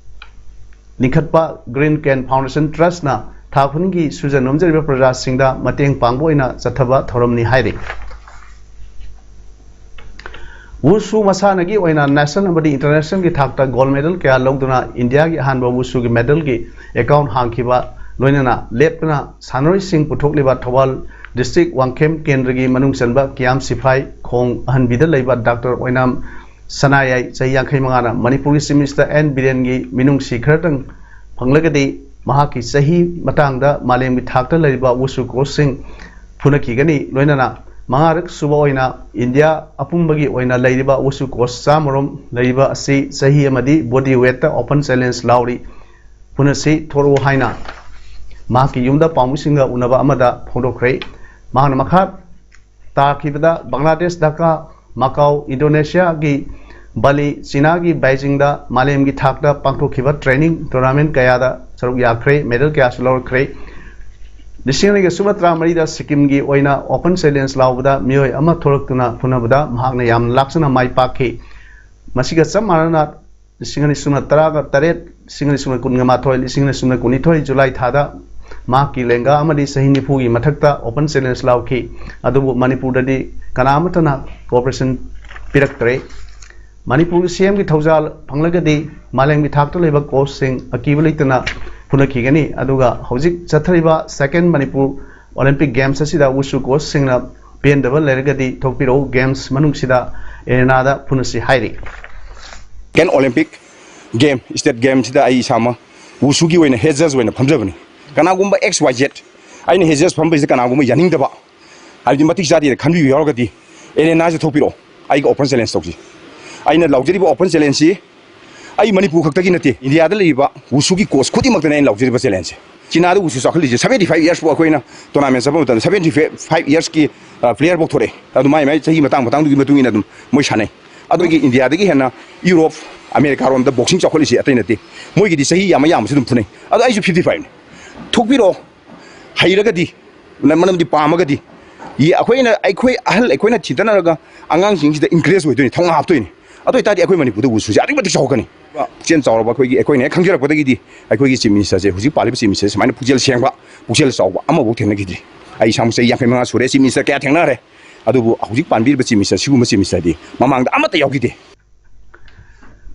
ꯂꯤꯡꯈꯠꯄ Green Can Foundation Trustꯅ ꯊꯥ ꯈꯨꯗꯤꯡꯒꯤ ꯁꯨꯖ ꯅꯣꯝꯖꯔꯤꯕ ꯄ꯭ꯔꯖꯥꯁꯤꯡꯗ ꯃꯇꯦꯡ ꯄꯥꯡꯕ ꯑꯣꯏꯅ ꯆꯠꯊꯕ ꯊꯧꯔꯝꯅꯤ ꯍꯥꯏꯔꯤ꯫ ꯋꯨꯁꯨ ꯃꯁꯥꯟꯅꯒꯤ ꯑꯣꯏꯅ national ꯑꯃꯗꯤ internationalꯒꯤ ꯊꯥꯛꯇ gold medal ꯀꯌꯥ ꯂꯧꯗꯨꯅ ꯏꯟꯗꯤꯌꯥꯒꯤ ꯑꯍꯥꯟꯕ ꯋꯨꯁꯨꯒꯤ medalꯒꯤ account ꯍꯥꯡꯈꯤꯕ ꯂꯣꯏꯅꯅ ꯂꯦꯞꯇꯅ ꯁꯥꯟꯅꯔꯣꯏꯁꯤꯡ ꯄꯨꯊꯣꯛꯂꯤꯕ ꯊꯧꯕꯥꯜ district ꯋꯥꯡꯈꯦꯝ ꯀꯦꯟꯗ꯭ꯔꯒꯤ ꯃꯅꯨꯡ ꯆꯟꯕ ꯀꯤꯌꯥꯝ ꯁꯤꯐꯥꯏ ꯈꯣꯡ ꯑꯍꯟꯕꯤꯗ ꯂꯩꯕ ꯗꯥꯛꯇꯔ ꯑꯣꯏꯅꯥꯝ ꯁꯅꯥꯌꯥꯏ, ꯆꯍꯤ ꯌꯥꯡꯈꯩ ꯃꯉꯥꯅ ꯃꯅꯤꯄꯨꯔꯒꯤ Chief Minister ꯑꯦꯟ ꯕꯤꯔꯦꯟꯒꯤ ꯃꯤꯅꯨꯡꯁꯤ ꯈꯔꯇꯪ ꯐꯪꯂꯒꯗꯤ ꯃꯍꯥꯛꯀꯤ ꯆꯍꯤ ꯃꯇꯥꯡꯗ ꯃꯥꯂꯦꯝꯒꯤ ꯊꯥꯛꯇ ꯂꯩꯔꯤꯕ ꯋꯨꯁꯨ coachꯁꯤꯡ ꯐꯨꯅꯈꯤꯒꯅꯤ꯫ ꯂꯣꯏꯅꯅ ꯃꯉꯥꯔꯛ ꯁꯨꯕ ꯑꯣꯏꯅ ꯏꯟꯗꯤꯌꯥ ꯑꯄꯨꯝꯕꯒꯤ ꯑꯣꯏꯅ ꯂꯩꯔꯤꯕ ꯋꯨꯁꯨ coach ꯆꯥꯝꯃꯔꯣꯝ ꯂꯩꯔꯤꯕ ꯑꯁꯤ ꯆꯍꯤ ꯑꯃꯗꯤ body weightꯇ open challenge ꯂꯥꯎꯔꯤ꯫ ꯐꯨꯅꯁꯤ ꯊꯣꯔꯛꯎ ꯍꯥꯏꯅ ꯃꯍꯥꯛꯀꯤ ꯌꯨꯝꯗ ꯄꯥꯎꯃꯤꯁꯤꯡꯒ ꯎꯅꯕ ꯑꯃꯗ ꯐꯣꯡꯗꯣꯛꯈ꯭ꯔꯦ꯫ ꯃꯍꯥꯛꯅ ꯃꯈꯥ ꯇꯥꯈꯤꯕꯗ ꯕꯪꯒ꯭ꯂꯥꯗꯦꯁ, ꯙꯥꯀꯥ, ꯃꯀꯥꯎ, ꯏꯟꯗꯣꯅꯦꯁꯤꯌꯥꯒꯤ ꯕꯥꯂꯤ, ꯆꯤꯅꯥꯒꯤ ꯕꯩꯖꯤꯡꯗ ꯃꯥꯂꯦꯝꯒꯤ ꯊꯥꯛꯇ ꯄꯥꯡꯊꯣꯛꯈꯤꯕ training tournament ꯀꯌꯥꯗ ꯁꯔꯨꯛ ꯌꯥꯈ꯭ꯔꯦ, medal ꯀꯌꯥꯁꯨ ꯂꯧꯔꯛꯈ꯭ꯔꯦ꯫ ꯂꯤꯁꯤꯡ ꯑꯅꯤꯒ ꯁꯨꯞꯅ ꯇꯔꯥꯃꯔꯤꯗ ꯁꯤꯛꯀꯤꯝꯒꯤ ꯑꯣꯏꯅ open challenge ꯂꯥꯎꯕꯗ ꯃꯤꯑꯣꯏ ꯑꯃ ꯊꯣꯛꯂꯛꯇꯨꯅ ꯐꯨꯅꯕꯗ ꯃꯍꯥꯛꯅ ꯌꯥꯝꯅ ꯂꯥꯛꯆꯅ ꯃꯥꯏ ꯄꯥꯛꯈꯤ꯫ ꯃꯁꯤꯒ ꯆꯞ ꯃꯥꯟꯅꯅ ꯂꯤꯁꯤꯡ ꯑꯅꯤ ꯁꯨꯞꯅ ꯇꯔꯥꯒ ꯇꯔꯦꯠ, ꯂꯤꯁꯤꯡ ꯑꯅꯤ ꯁꯨꯞꯅ ꯀꯨꯟꯒ ꯃꯥꯊꯣꯏ, ꯂꯤꯁꯤꯡ ꯑꯅꯤ ꯁꯨꯞꯅ ꯀꯨꯟꯅꯤꯊꯣꯏ ꯖꯨꯂꯥꯏ ꯊꯥꯗ ꯃꯍꯥꯛꯀꯤ ꯂꯦꯡꯒꯥ ꯑꯃꯗꯤ ꯆꯍꯤ ꯅꯤꯐꯨꯒꯤ ꯃꯊꯛꯇ open challenge ꯂꯥꯎꯈꯤ꯫ ꯑꯗꯨꯕꯨ ꯃꯅꯤꯄꯨꯔꯗꯗꯤ ꯀꯅꯥ ꯑꯃꯠꯇꯅ cooperation ꯄꯤꯔꯛꯇ꯭ꯔꯦ꯫ ꯃꯅꯤꯄꯨꯔꯒꯤ ꯁꯤ ꯑꯦꯝꯒꯤ ꯊꯧꯖꯥꯜ ꯐꯪꯂꯒꯗꯤ ꯃꯥꯂꯦꯝꯒꯤ ꯊꯥꯛꯇ ꯂꯩꯕ coachꯁꯤꯡ ꯑꯀꯤꯕ ꯂꯩꯇꯅ ꯐꯨꯅꯈꯤꯒꯅꯤ꯫ ꯑꯗꯨꯒ ꯍꯧꯖꯤꯛ ꯆꯠꯊꯔꯤꯕ second ꯃꯅꯤꯄꯨꯔ Olympic Games ꯑꯁꯤꯗ ꯋꯨꯁꯨ coachꯁꯤꯡꯅ ꯄꯦꯟꯗꯕ ꯂꯩꯔꯒꯗꯤ ꯊꯣꯛꯄꯤꯔꯛꯎ, games ꯃꯅꯨꯡꯁꯤꯗ arenaꯗ ꯐꯨꯅꯁꯤ ꯍꯥꯏꯔꯤ꯫ Second Olympic Game, state gameꯁꯤꯗ ꯑꯩ ꯏꯁꯥꯃꯛ ꯋꯨꯁꯨꯒꯤ ꯑꯣꯏꯅ head judge ꯑꯣꯏꯅ ꯐꯝꯖꯕꯅꯤ꯫ ꯀꯅꯥꯒꯨꯝꯕ X Y Z ꯑꯩꯅ head judge ꯐꯝꯕꯁꯤꯗ ꯀꯅꯥꯒꯨꯝꯕ ꯌꯥꯅꯤꯡꯗꯕ, ꯍꯥꯏꯕꯗꯤ ꯃꯇꯤꯛ ꯆꯥꯗꯦꯅ ꯈꯟꯕꯤꯕ ꯌꯥꯎꯔꯒꯗꯤ arenaꯁꯤ ꯊꯣꯛꯄꯤꯔꯛꯑꯣ, ꯑꯩꯒ open challenge ꯇꯧꯁꯤ꯫ ꯑꯩꯅ ꯂꯥꯎꯖꯔꯤꯕ open challengeꯁꯤ ꯑꯩ ꯃꯅꯤꯄꯨꯔ ꯈꯛꯇꯒꯤ ꯅꯠꯇꯦ, ꯏꯟꯗꯤꯌꯥꯗ ꯂꯩꯔꯤꯕ ꯋꯨꯁꯨꯒꯤ coach ꯈꯨꯗꯤꯡꯃꯛꯇꯅꯦ ꯑꯩꯅ ꯂꯥꯎꯖꯔꯤꯕ challengeꯁꯦ꯫ ꯆꯤꯅꯥꯗ ꯋꯨꯁꯨ ꯆꯥꯎꯈꯠꯂꯤꯁꯦ seventy five years ꯐꯥꯎ ꯑꯩꯈꯣꯏꯅ tournament ꯆꯠꯄ ꯃꯇꯝꯗ seventy five yearsꯀꯤ player ꯐꯥꯎ ꯊꯣꯛꯂꯛꯑꯦ꯫ ꯑꯗꯨ ꯃꯥꯏ ꯃꯥꯏ ꯆꯍꯤ ꯃꯇꯥꯡ ꯃꯇꯥꯡꯗꯨꯒꯤ ꯃꯇꯨꯡ ꯏꯟꯅ ꯑꯗꯨꯝ ꯃꯣꯏ ꯁꯥꯟꯅꯩ꯫ ꯑꯗꯨꯒꯤ ꯏꯟꯗꯤꯌꯥꯗꯒꯤ ꯍꯦꯟꯅ ꯌꯨꯔꯣꯞ, ꯑꯃꯦꯔꯤꯀꯥꯔꯣꯝꯗ ꯕꯣꯛꯁꯤꯡ ꯆꯥꯎꯈꯠꯂꯤꯁꯦ ꯑꯇꯩ ꯅꯠꯇꯦ꯫ ꯃꯣꯏꯒꯤꯗꯤ ꯆꯍꯤ ꯌꯥꯝꯃ ꯌꯥꯝꯕꯁꯨ ꯑꯗꯨꯝ ꯐꯨꯅꯩ꯫ ꯑꯗꯣ ꯑꯩꯁꯨ ꯐꯤꯐꯇꯤ ꯐꯥꯏꯚꯅꯤ꯫ ꯊꯣꯛꯄꯤꯔꯛꯑꯣ, ꯍꯩꯔꯒꯗꯤ, ꯃꯔꯝꯗꯤ ꯄꯥꯝꯃꯒꯗꯤ꯫ ꯌꯦ-, ꯑꯩꯈꯣꯏꯅ, ꯑꯩꯈꯣꯏ ꯑꯍꯜ ꯑꯩꯈꯣꯏꯅ ꯊꯤꯟꯊꯅꯔꯒ ꯑꯉꯥꯡꯁꯤꯡꯁꯤꯗ ꯏꯟꯀꯔꯦꯖ ꯑꯣꯏꯗꯣꯏꯅꯤ, ꯊꯧꯅꯥ ꯍꯥꯞꯇꯣꯏꯅꯤ꯫ ꯑꯗꯨ ꯑꯣꯏꯇꯥꯔꯗꯤ ꯑꯩꯈꯣꯏ ꯃꯅꯤꯄꯨꯔꯗ ꯋꯨꯁꯨꯁꯦ ꯑꯗꯨꯛꯀꯤ ꯃꯇꯤꯛ ꯆꯥꯎꯔꯛꯀꯅꯤ꯫ ꯄꯨꯛꯆꯦꯜ ꯆꯥꯎꯔꯕ ꯑꯩꯈꯣꯏꯒꯤ, ꯑꯩꯈꯣꯏꯅ ꯍꯦꯛ ꯈꯪꯖꯔꯛꯄꯗꯒꯤꯗꯤ ꯑꯩꯈꯣꯏꯒꯤ ꯆꯤꯐ ꯃꯤꯅꯤꯁꯇꯔꯁꯦ, ꯍꯧꯖꯤꯛ ꯄꯥꯜꯂꯤꯕ ꯆꯤꯐ ꯃꯤꯅꯤꯁꯇꯔꯁꯦ ꯁꯨꯃꯥꯏꯅ ꯄꯨꯛꯆꯦꯜ ꯁꯦꯡꯕ, ꯄꯨꯛꯆꯦꯜ ꯆꯥꯎꯕ ꯑꯃꯐꯥꯎ ꯊꯦꯡꯅꯈꯤꯗ꯭ꯔꯤ꯫ ꯑꯩ ꯏꯁꯥꯃꯛ ꯆꯍꯤ ꯌꯥꯡꯈꯩ ꯃꯉꯥ ꯁꯨꯔꯦ, ꯆꯤꯐ ꯃꯤꯅꯤꯁꯇꯔ ꯀꯌꯥ ꯊꯦꯡꯅꯔꯦ꯫ ꯑꯗꯨꯕꯨ ꯍꯧꯖꯤꯛ ꯄꯥꯟꯕꯤꯔꯤꯕ ꯆꯤꯐ ꯃꯤꯅꯤꯁꯇꯔ ꯁꯤꯒꯨꯝꯕ ꯆꯤꯐ ꯃꯤꯅꯤꯁꯇꯔꯗꯤ ꯃꯃꯥꯡꯗ ꯑꯃꯠꯇ ꯌꯥꯎꯈꯤꯗꯦ꯫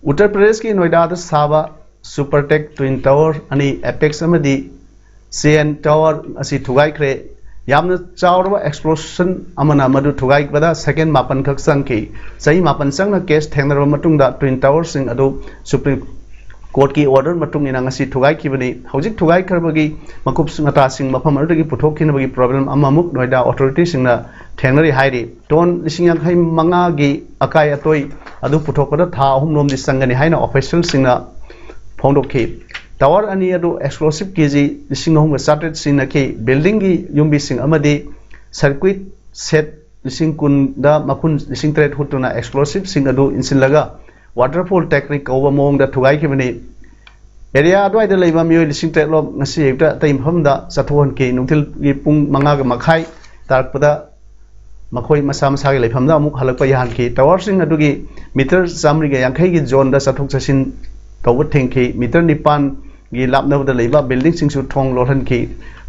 ꯎꯠꯇꯔ ꯄ꯭ꯔꯗꯦꯁꯀꯤ ꯅꯣꯏꯗꯥꯗ ꯁꯥꯕ ꯁꯨꯄꯔ ꯇꯦꯛ ꯇ꯭ꯋꯤꯟ ꯇꯋꯔ ꯑꯅꯤ, ꯑꯦꯄꯦꯛꯁ ꯑꯃꯗꯤ ꯁꯤꯑꯦꯟ ꯇꯋꯔ ꯑꯁꯤ ꯊꯨꯒꯥꯏꯈ꯭ꯔꯦ꯫ ꯌꯥꯝꯅ ꯆꯥꯎꯔꯕ ꯑꯦꯛꯁꯄ꯭ꯂꯣꯁꯟ ꯑꯃꯅ ꯃꯗꯨ ꯊꯨꯒꯥꯏꯕꯗ ꯁꯦꯀꯦꯟ ꯃꯥꯄꯟ ꯈꯛ ꯆꯪꯈꯤ꯫ ꯆꯍꯤ ꯃꯥꯄꯟ ꯆꯪꯅ ꯀꯦꯁ ꯊꯦꯡꯅꯔꯕ ꯃꯇꯨꯡꯗ ꯇ꯭ꯋꯤꯟ ꯇꯋꯔꯁꯤꯡ ꯑꯗꯨ ꯁꯨꯄ꯭ꯔꯤꯝ ꯀꯣꯔꯠꯀꯤ ꯑꯣꯔꯗꯔ ꯃꯇꯨꯡ ꯏꯟꯅ ꯉꯁꯤ ꯊꯨꯒꯥꯏꯈꯤꯕꯅꯤ꯫ ꯍꯧꯖꯤꯛ ꯊꯨꯒꯥꯏꯈ꯭ꯔꯕꯒꯤ ꯃꯀꯨꯞ ꯃꯇꯥꯁꯤꯡ ꯃꯐꯝ ꯑꯗꯨꯗꯒꯤ ꯄꯨꯊꯣꯛꯈꯤꯅꯕꯒꯤ ꯄ꯭ꯔꯣꯕ꯭ꯂꯦꯝ ꯑꯃꯃꯨꯛ ꯅꯣꯏꯗꯥ ꯑꯣꯊꯣꯔꯤꯇꯤꯁꯤꯡꯅ ꯊꯦꯡꯅꯔꯤ ꯍꯥꯏꯔꯤ꯫ ꯇꯣꯟ ꯂꯤꯁꯤꯡ ꯌꯥꯡꯈꯩ ꯃꯉꯥꯒꯤ ꯑꯀꯥꯏ ꯑꯇꯣꯏ ꯑꯗꯨ ꯄꯨꯊꯣꯛꯄꯗ ꯊꯥ ꯑꯍꯨꯝ ꯔꯣꯝꯗꯤ ꯆꯪꯒꯅꯤ ꯍꯥꯏꯅ ꯑꯣꯐꯤꯁꯤꯌꯦꯜꯁꯤꯡꯅ ꯐꯣꯡꯗꯣꯛꯈꯤ꯫ ꯇꯋꯥꯔ ꯑꯅꯤ ꯑꯗꯨ ꯑꯦꯛꯁꯄ꯭ꯂꯣꯁꯤꯞ ꯀꯦ ꯖꯤ ꯂꯤꯁꯤꯡ ꯑꯍꯨꯝꯒ ꯆꯥꯇ꯭ꯔꯦꯠ ꯁꯤꯖꯤꯟꯅꯈꯤ꯫ ꯕꯤꯜꯗꯤꯡꯒꯤ ꯌꯨꯝꯕꯤꯁꯤꯡ ꯑꯃꯗꯤ ꯁꯔꯀ꯭ꯌꯨꯠ ꯁꯦꯠ ꯂꯤꯁꯤꯡ ꯀꯨꯟꯗ ꯃꯈꯨꯟ ꯂꯤꯁꯤꯡ ꯇꯔꯦꯠ ꯍꯨꯠꯇꯨꯅ ꯑꯦꯛꯁꯄ꯭ꯂꯣꯁꯤꯞꯁꯤꯡ ꯑꯗꯨ ꯏꯟꯁꯤꯜꯂꯒ ꯋꯥꯇꯔꯐꯣꯜ ꯇꯦꯛꯅꯤꯛ ꯀꯧꯕ ꯃꯑꯣꯡꯗ ꯊꯨꯒꯥꯏꯈꯤꯕꯅꯤ꯫ ꯑꯦꯔꯤꯌꯥ ꯑꯗꯨꯋꯥꯏꯗ ꯂꯩꯕ ꯃꯤꯑꯣꯏ ꯂꯤꯁꯤꯡ ꯇꯔꯦꯠ ꯂꯣꯝ ꯉꯁꯤ ꯑꯌꯨꯛꯇ ꯑꯇꯩ ꯃꯐꯝꯗ ꯆꯠꯊꯣꯛꯍꯟꯈꯤ꯫ ꯅꯨꯡꯊꯤꯜꯒꯤ ꯄꯨꯡ ꯃꯉꯥꯒ ꯃꯈꯥꯏ ꯇꯥꯔꯛꯄꯗ ꯃꯈꯣꯏ ꯃꯁꯥ ꯃꯁꯥꯒꯤ ꯂꯩꯐꯝꯗ ꯑꯃꯨꯛ ꯍꯜꯂꯛꯄ ꯌꯥꯍꯟꯈꯤ꯫ ꯇꯋꯥꯔꯁꯤꯡ ꯑꯗꯨꯒꯤ ꯃꯤꯇꯔ ꯆꯥꯃꯔꯤꯒ ꯌꯥꯡꯈꯩꯒꯤ ꯖꯣꯟꯗ ꯆꯠꯊꯣꯛ ꯆꯠꯁꯤꯟ ꯇꯧꯕ ꯊꯤꯡꯈꯤ꯫ ꯃꯤꯇꯔ ꯅꯤꯄꯥꯟꯒꯤ ꯂꯥꯞꯅꯕꯗ ꯂꯩꯕ ꯕꯤꯜꯗꯤꯡꯁꯤꯡꯁꯨ ꯊꯣꯡ ꯂꯣꯜꯍꯟꯈꯤ꯫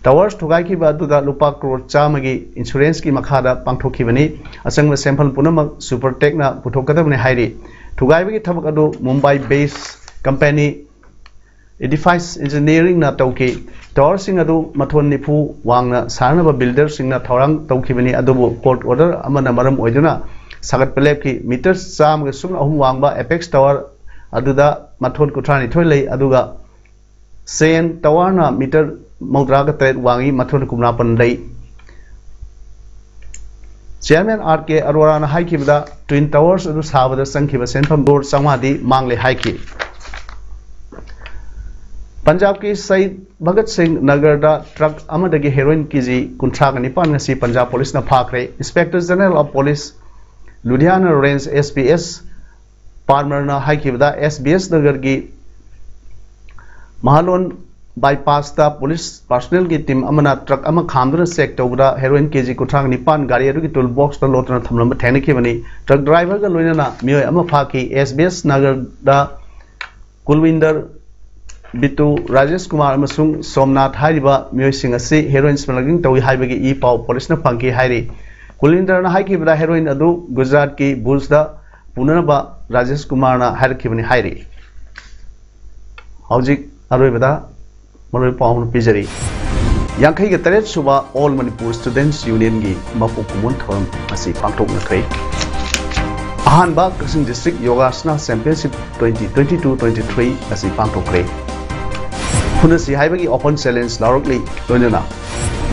ꯇꯋꯥꯔꯁ ꯊꯨꯒꯥꯏꯈꯤꯕ ꯑꯗꯨꯗ ꯂꯨꯄꯥ ꯀ꯭ꯔꯣꯔ ꯆꯥꯝꯃꯒꯤ ꯏꯟꯁꯨꯔꯦꯟꯁꯀꯤ ꯃꯈꯥꯗ ꯄꯥꯡꯊꯣꯛꯈꯤꯕꯅꯤ꯫ ꯑꯆꯪꯕ ꯁꯦꯟꯐꯝ ꯄꯨꯝꯅꯃꯛ ꯁꯨꯄꯔ ꯇꯦꯛꯅ ꯄꯨꯊꯣꯛꯀꯗꯕꯅꯤ ꯍꯥꯏꯔꯤ꯫ ꯊꯨꯒꯥꯏꯕꯒꯤ ꯊꯕꯛ ꯑꯗꯨ ꯃꯨꯝꯕꯥꯏ ꯕꯦꯁ ꯀꯝꯄꯦꯅꯤ ꯏꯗꯤꯐꯥꯏꯁ ꯏꯟꯖꯤꯅꯤꯌꯥꯔꯤꯡꯅ ꯇꯧꯈꯤ꯫ ꯇꯋꯥꯔꯁꯤꯡ ꯑꯗꯨ ꯃꯊꯣꯟ ꯅꯤꯐꯨ ꯋꯥꯡꯅ ꯁꯥꯅꯅꯕ ꯕꯤꯜꯗꯔꯁꯤꯡꯅ ꯊꯧꯔꯥꯡ ꯇꯧꯈꯤꯕꯅꯤ, ꯑꯗꯨꯕꯨ ꯀꯣꯔꯠ ꯑꯣꯔꯗꯔ ꯑꯃꯅ ꯃꯔꯝ ꯑꯣꯏꯗꯨꯅ ꯁꯥꯒꯠꯄ ꯂꯦꯞꯈꯤ꯫ ꯃꯤꯇꯔ ꯆꯥꯝꯃꯒ ꯁꯨꯞꯅ ꯑꯍꯨꯝ ꯋꯥꯡꯕ ꯑꯦꯄꯦꯛꯁ ꯇꯋꯥꯔ ꯑꯗꯨꯗ ꯃꯊꯣꯟ ꯀꯨꯟꯊ꯭ꯔꯥꯅꯤꯊꯣꯏ ꯂꯩ, ꯑꯗꯨꯒ ꯁꯦꯟ ꯇꯋꯥꯔꯅ ꯃꯤꯇꯔ ꯃꯧꯗ꯭ꯔꯥꯒ ꯇꯔꯦꯠ ꯋꯥꯡꯏ, ꯃꯊꯣꯟ ꯀꯨꯟꯃꯥꯄꯟ ꯂꯩ꯫ ꯆꯤꯌꯥꯔꯃꯦꯟ ꯑꯥꯔ ꯀꯦ ꯑꯔꯣꯔꯥꯅ ꯍꯥꯏꯈꯤꯕꯗ, ꯇ꯭ꯋꯤꯟ ꯇꯋꯥꯔꯁ ꯑꯗꯨ ꯁꯥꯕꯗ ꯆꯪꯈꯤꯕ ꯁꯦꯟꯐꯝ ꯀ꯭ꯔꯣꯔ ꯆꯥꯝꯃꯉꯥꯗꯤ ꯃꯥꯡꯂꯦ ꯍꯥꯏꯈꯤ꯫ ꯄꯟꯖꯥꯕꯀꯤ ꯁꯍꯤꯗ ꯚꯒꯠ ꯁꯤꯡ ꯅꯒꯔꯗ ꯇ꯭ꯔꯛ ꯑꯃꯗꯒꯤ ꯍꯦꯔꯣꯏꯟ ꯀꯦ ꯖꯤ ꯀꯨꯟꯊ꯭ꯔꯥꯒ ꯅꯤꯄꯥꯟ ꯉꯁꯤ ꯄꯟꯖꯥꯕ ꯄꯨꯂꯤꯁꯅ ꯐꯥꯈ꯭ꯔꯦ꯫ Inspector general of police Ludhiana range S P S ꯄꯥꯔꯃꯔꯅ ꯍꯥꯏꯈꯤꯕꯗ, ꯑꯦꯁ ꯕꯤ ꯑꯦꯁ ꯅꯒꯔꯒꯤ ꯃꯍꯥꯂꯣꯟ ꯕꯥꯏꯄꯥꯁꯇ ꯄꯨꯂꯤꯁ ꯄꯥꯔꯁꯣꯅꯦꯜꯒꯤ ꯇꯤꯝ ꯑꯃꯅ ꯇ꯭ꯔꯛ ꯑꯃ ꯈꯥꯝꯗꯨꯅ ꯆꯦꯛ ꯇꯧꯕꯗ ꯍꯦꯔꯣꯏꯟ ꯀꯦ ꯖꯤ ꯀꯨꯟꯊ꯭ꯔꯥꯒ ꯅꯤꯄꯥꯟ ꯒꯥꯔꯤ ꯑꯗꯨꯒꯤ ꯇꯨꯜ ꯕꯣꯛꯁꯇ ꯂꯣꯠꯇꯨꯅ ꯊꯝꯂꯝꯕ ꯊꯦꯡꯅꯈꯤꯕꯅꯤ꯫ ꯇ꯭ꯔꯛ ꯗ꯭ꯔꯥꯏꯚꯔꯒ ꯂꯣꯏꯅꯅ ꯃꯤꯑꯣꯏ ꯑꯃ ꯐꯥꯈꯤ꯫ ꯑꯦꯁ ꯕꯤ ꯑꯦꯁ ꯅꯒꯔꯗ ꯀꯨꯜꯋꯤꯟꯗꯔ, ꯕꯤꯇꯨ, ꯔꯥꯖꯦꯁ ꯀꯨꯃꯥꯔ ꯑꯃꯁꯨꯡ ꯁꯣꯝꯅꯥꯊ ꯍꯥꯏꯔꯤꯕ ꯃꯤꯑꯣꯏꯁꯤꯡ ꯑꯁꯤ ꯍꯦꯔꯣꯏꯟ ꯁ꯭ꯃꯒ꯭ꯂꯤꯡ ꯇꯧꯏ ꯍꯥꯏꯕꯒꯤ ꯏ ꯄꯥꯎ ꯄꯨꯂꯤꯁꯅ ꯐꯪꯈꯤ ꯍꯥꯏꯔꯤ꯫ ꯀꯨꯜꯋꯤꯟꯗꯔꯅ ꯍꯥꯏꯈꯤꯕꯗ, ꯍꯦꯔꯣꯏꯟ ꯑꯗꯨ ꯒꯨꯖꯔꯥꯠꯀꯤ ꯚꯨꯖꯗ ꯄꯨꯅꯅꯕ ꯔꯥꯖꯦꯁ ꯀꯨꯃꯥꯔꯅ ꯍꯥꯏꯔꯛꯈꯤꯕꯅꯤ ꯍꯥꯏꯔꯤ꯫ ꯍꯧꯖꯤꯛ ꯑꯔꯣꯏꯕꯗ ꯃꯔꯨꯑꯣꯏꯕ ꯄꯥꯎ ꯑꯃ ꯄꯤꯖꯔꯤ꯫ ꯌꯥꯡꯈꯩꯒ ꯇꯔꯦꯠ ꯁꯨꯕ All Manipur Students Unionꯒꯤ ꯃꯄꯣꯛ ꯀꯨꯝꯑꯣꯟ ꯊꯧꯔꯝ ꯑꯁꯤ ꯄꯥꯡꯊꯣꯛꯅꯈ꯭ꯔꯦ꯫ ꯑꯍꯥꯟꯕ ꯀꯛꯆꯤꯡ District Yogasana Championship twenty twenty-two twenty-three ꯑꯁꯤ ꯄꯥꯡꯊꯣꯛꯈ꯭ꯔꯦ꯫ ꯐꯨꯅꯁꯤ ꯍꯥꯏꯕꯒꯤ Open Challenge ꯂꯥꯎꯔꯛꯂꯤ꯫ ꯂꯣꯏꯅꯅ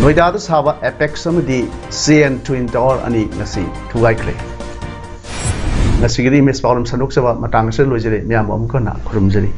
ꯅꯣꯏꯗꯥꯗ ꯁꯥꯕ Apex ꯑꯃꯗꯤ Sian Twin Tower ꯑꯅꯤ ꯉꯁꯤ ꯊꯨꯒꯥꯏꯈ꯭ꯔꯦ꯫ ꯉꯁꯤꯒꯤꯗꯤ ꯃꯤꯁ ꯄꯥꯎꯗꯝ ꯁꯟꯗꯣꯛꯆꯕ ꯃꯇꯥꯡ ꯑꯁꯤꯗ ꯂꯣꯏꯖꯔꯦ꯫ ꯃꯌꯥꯝꯕꯨ ꯑꯃꯨꯛ ꯍꯟꯅ ꯈꯨꯔꯨꯝꯖꯔꯤ꯫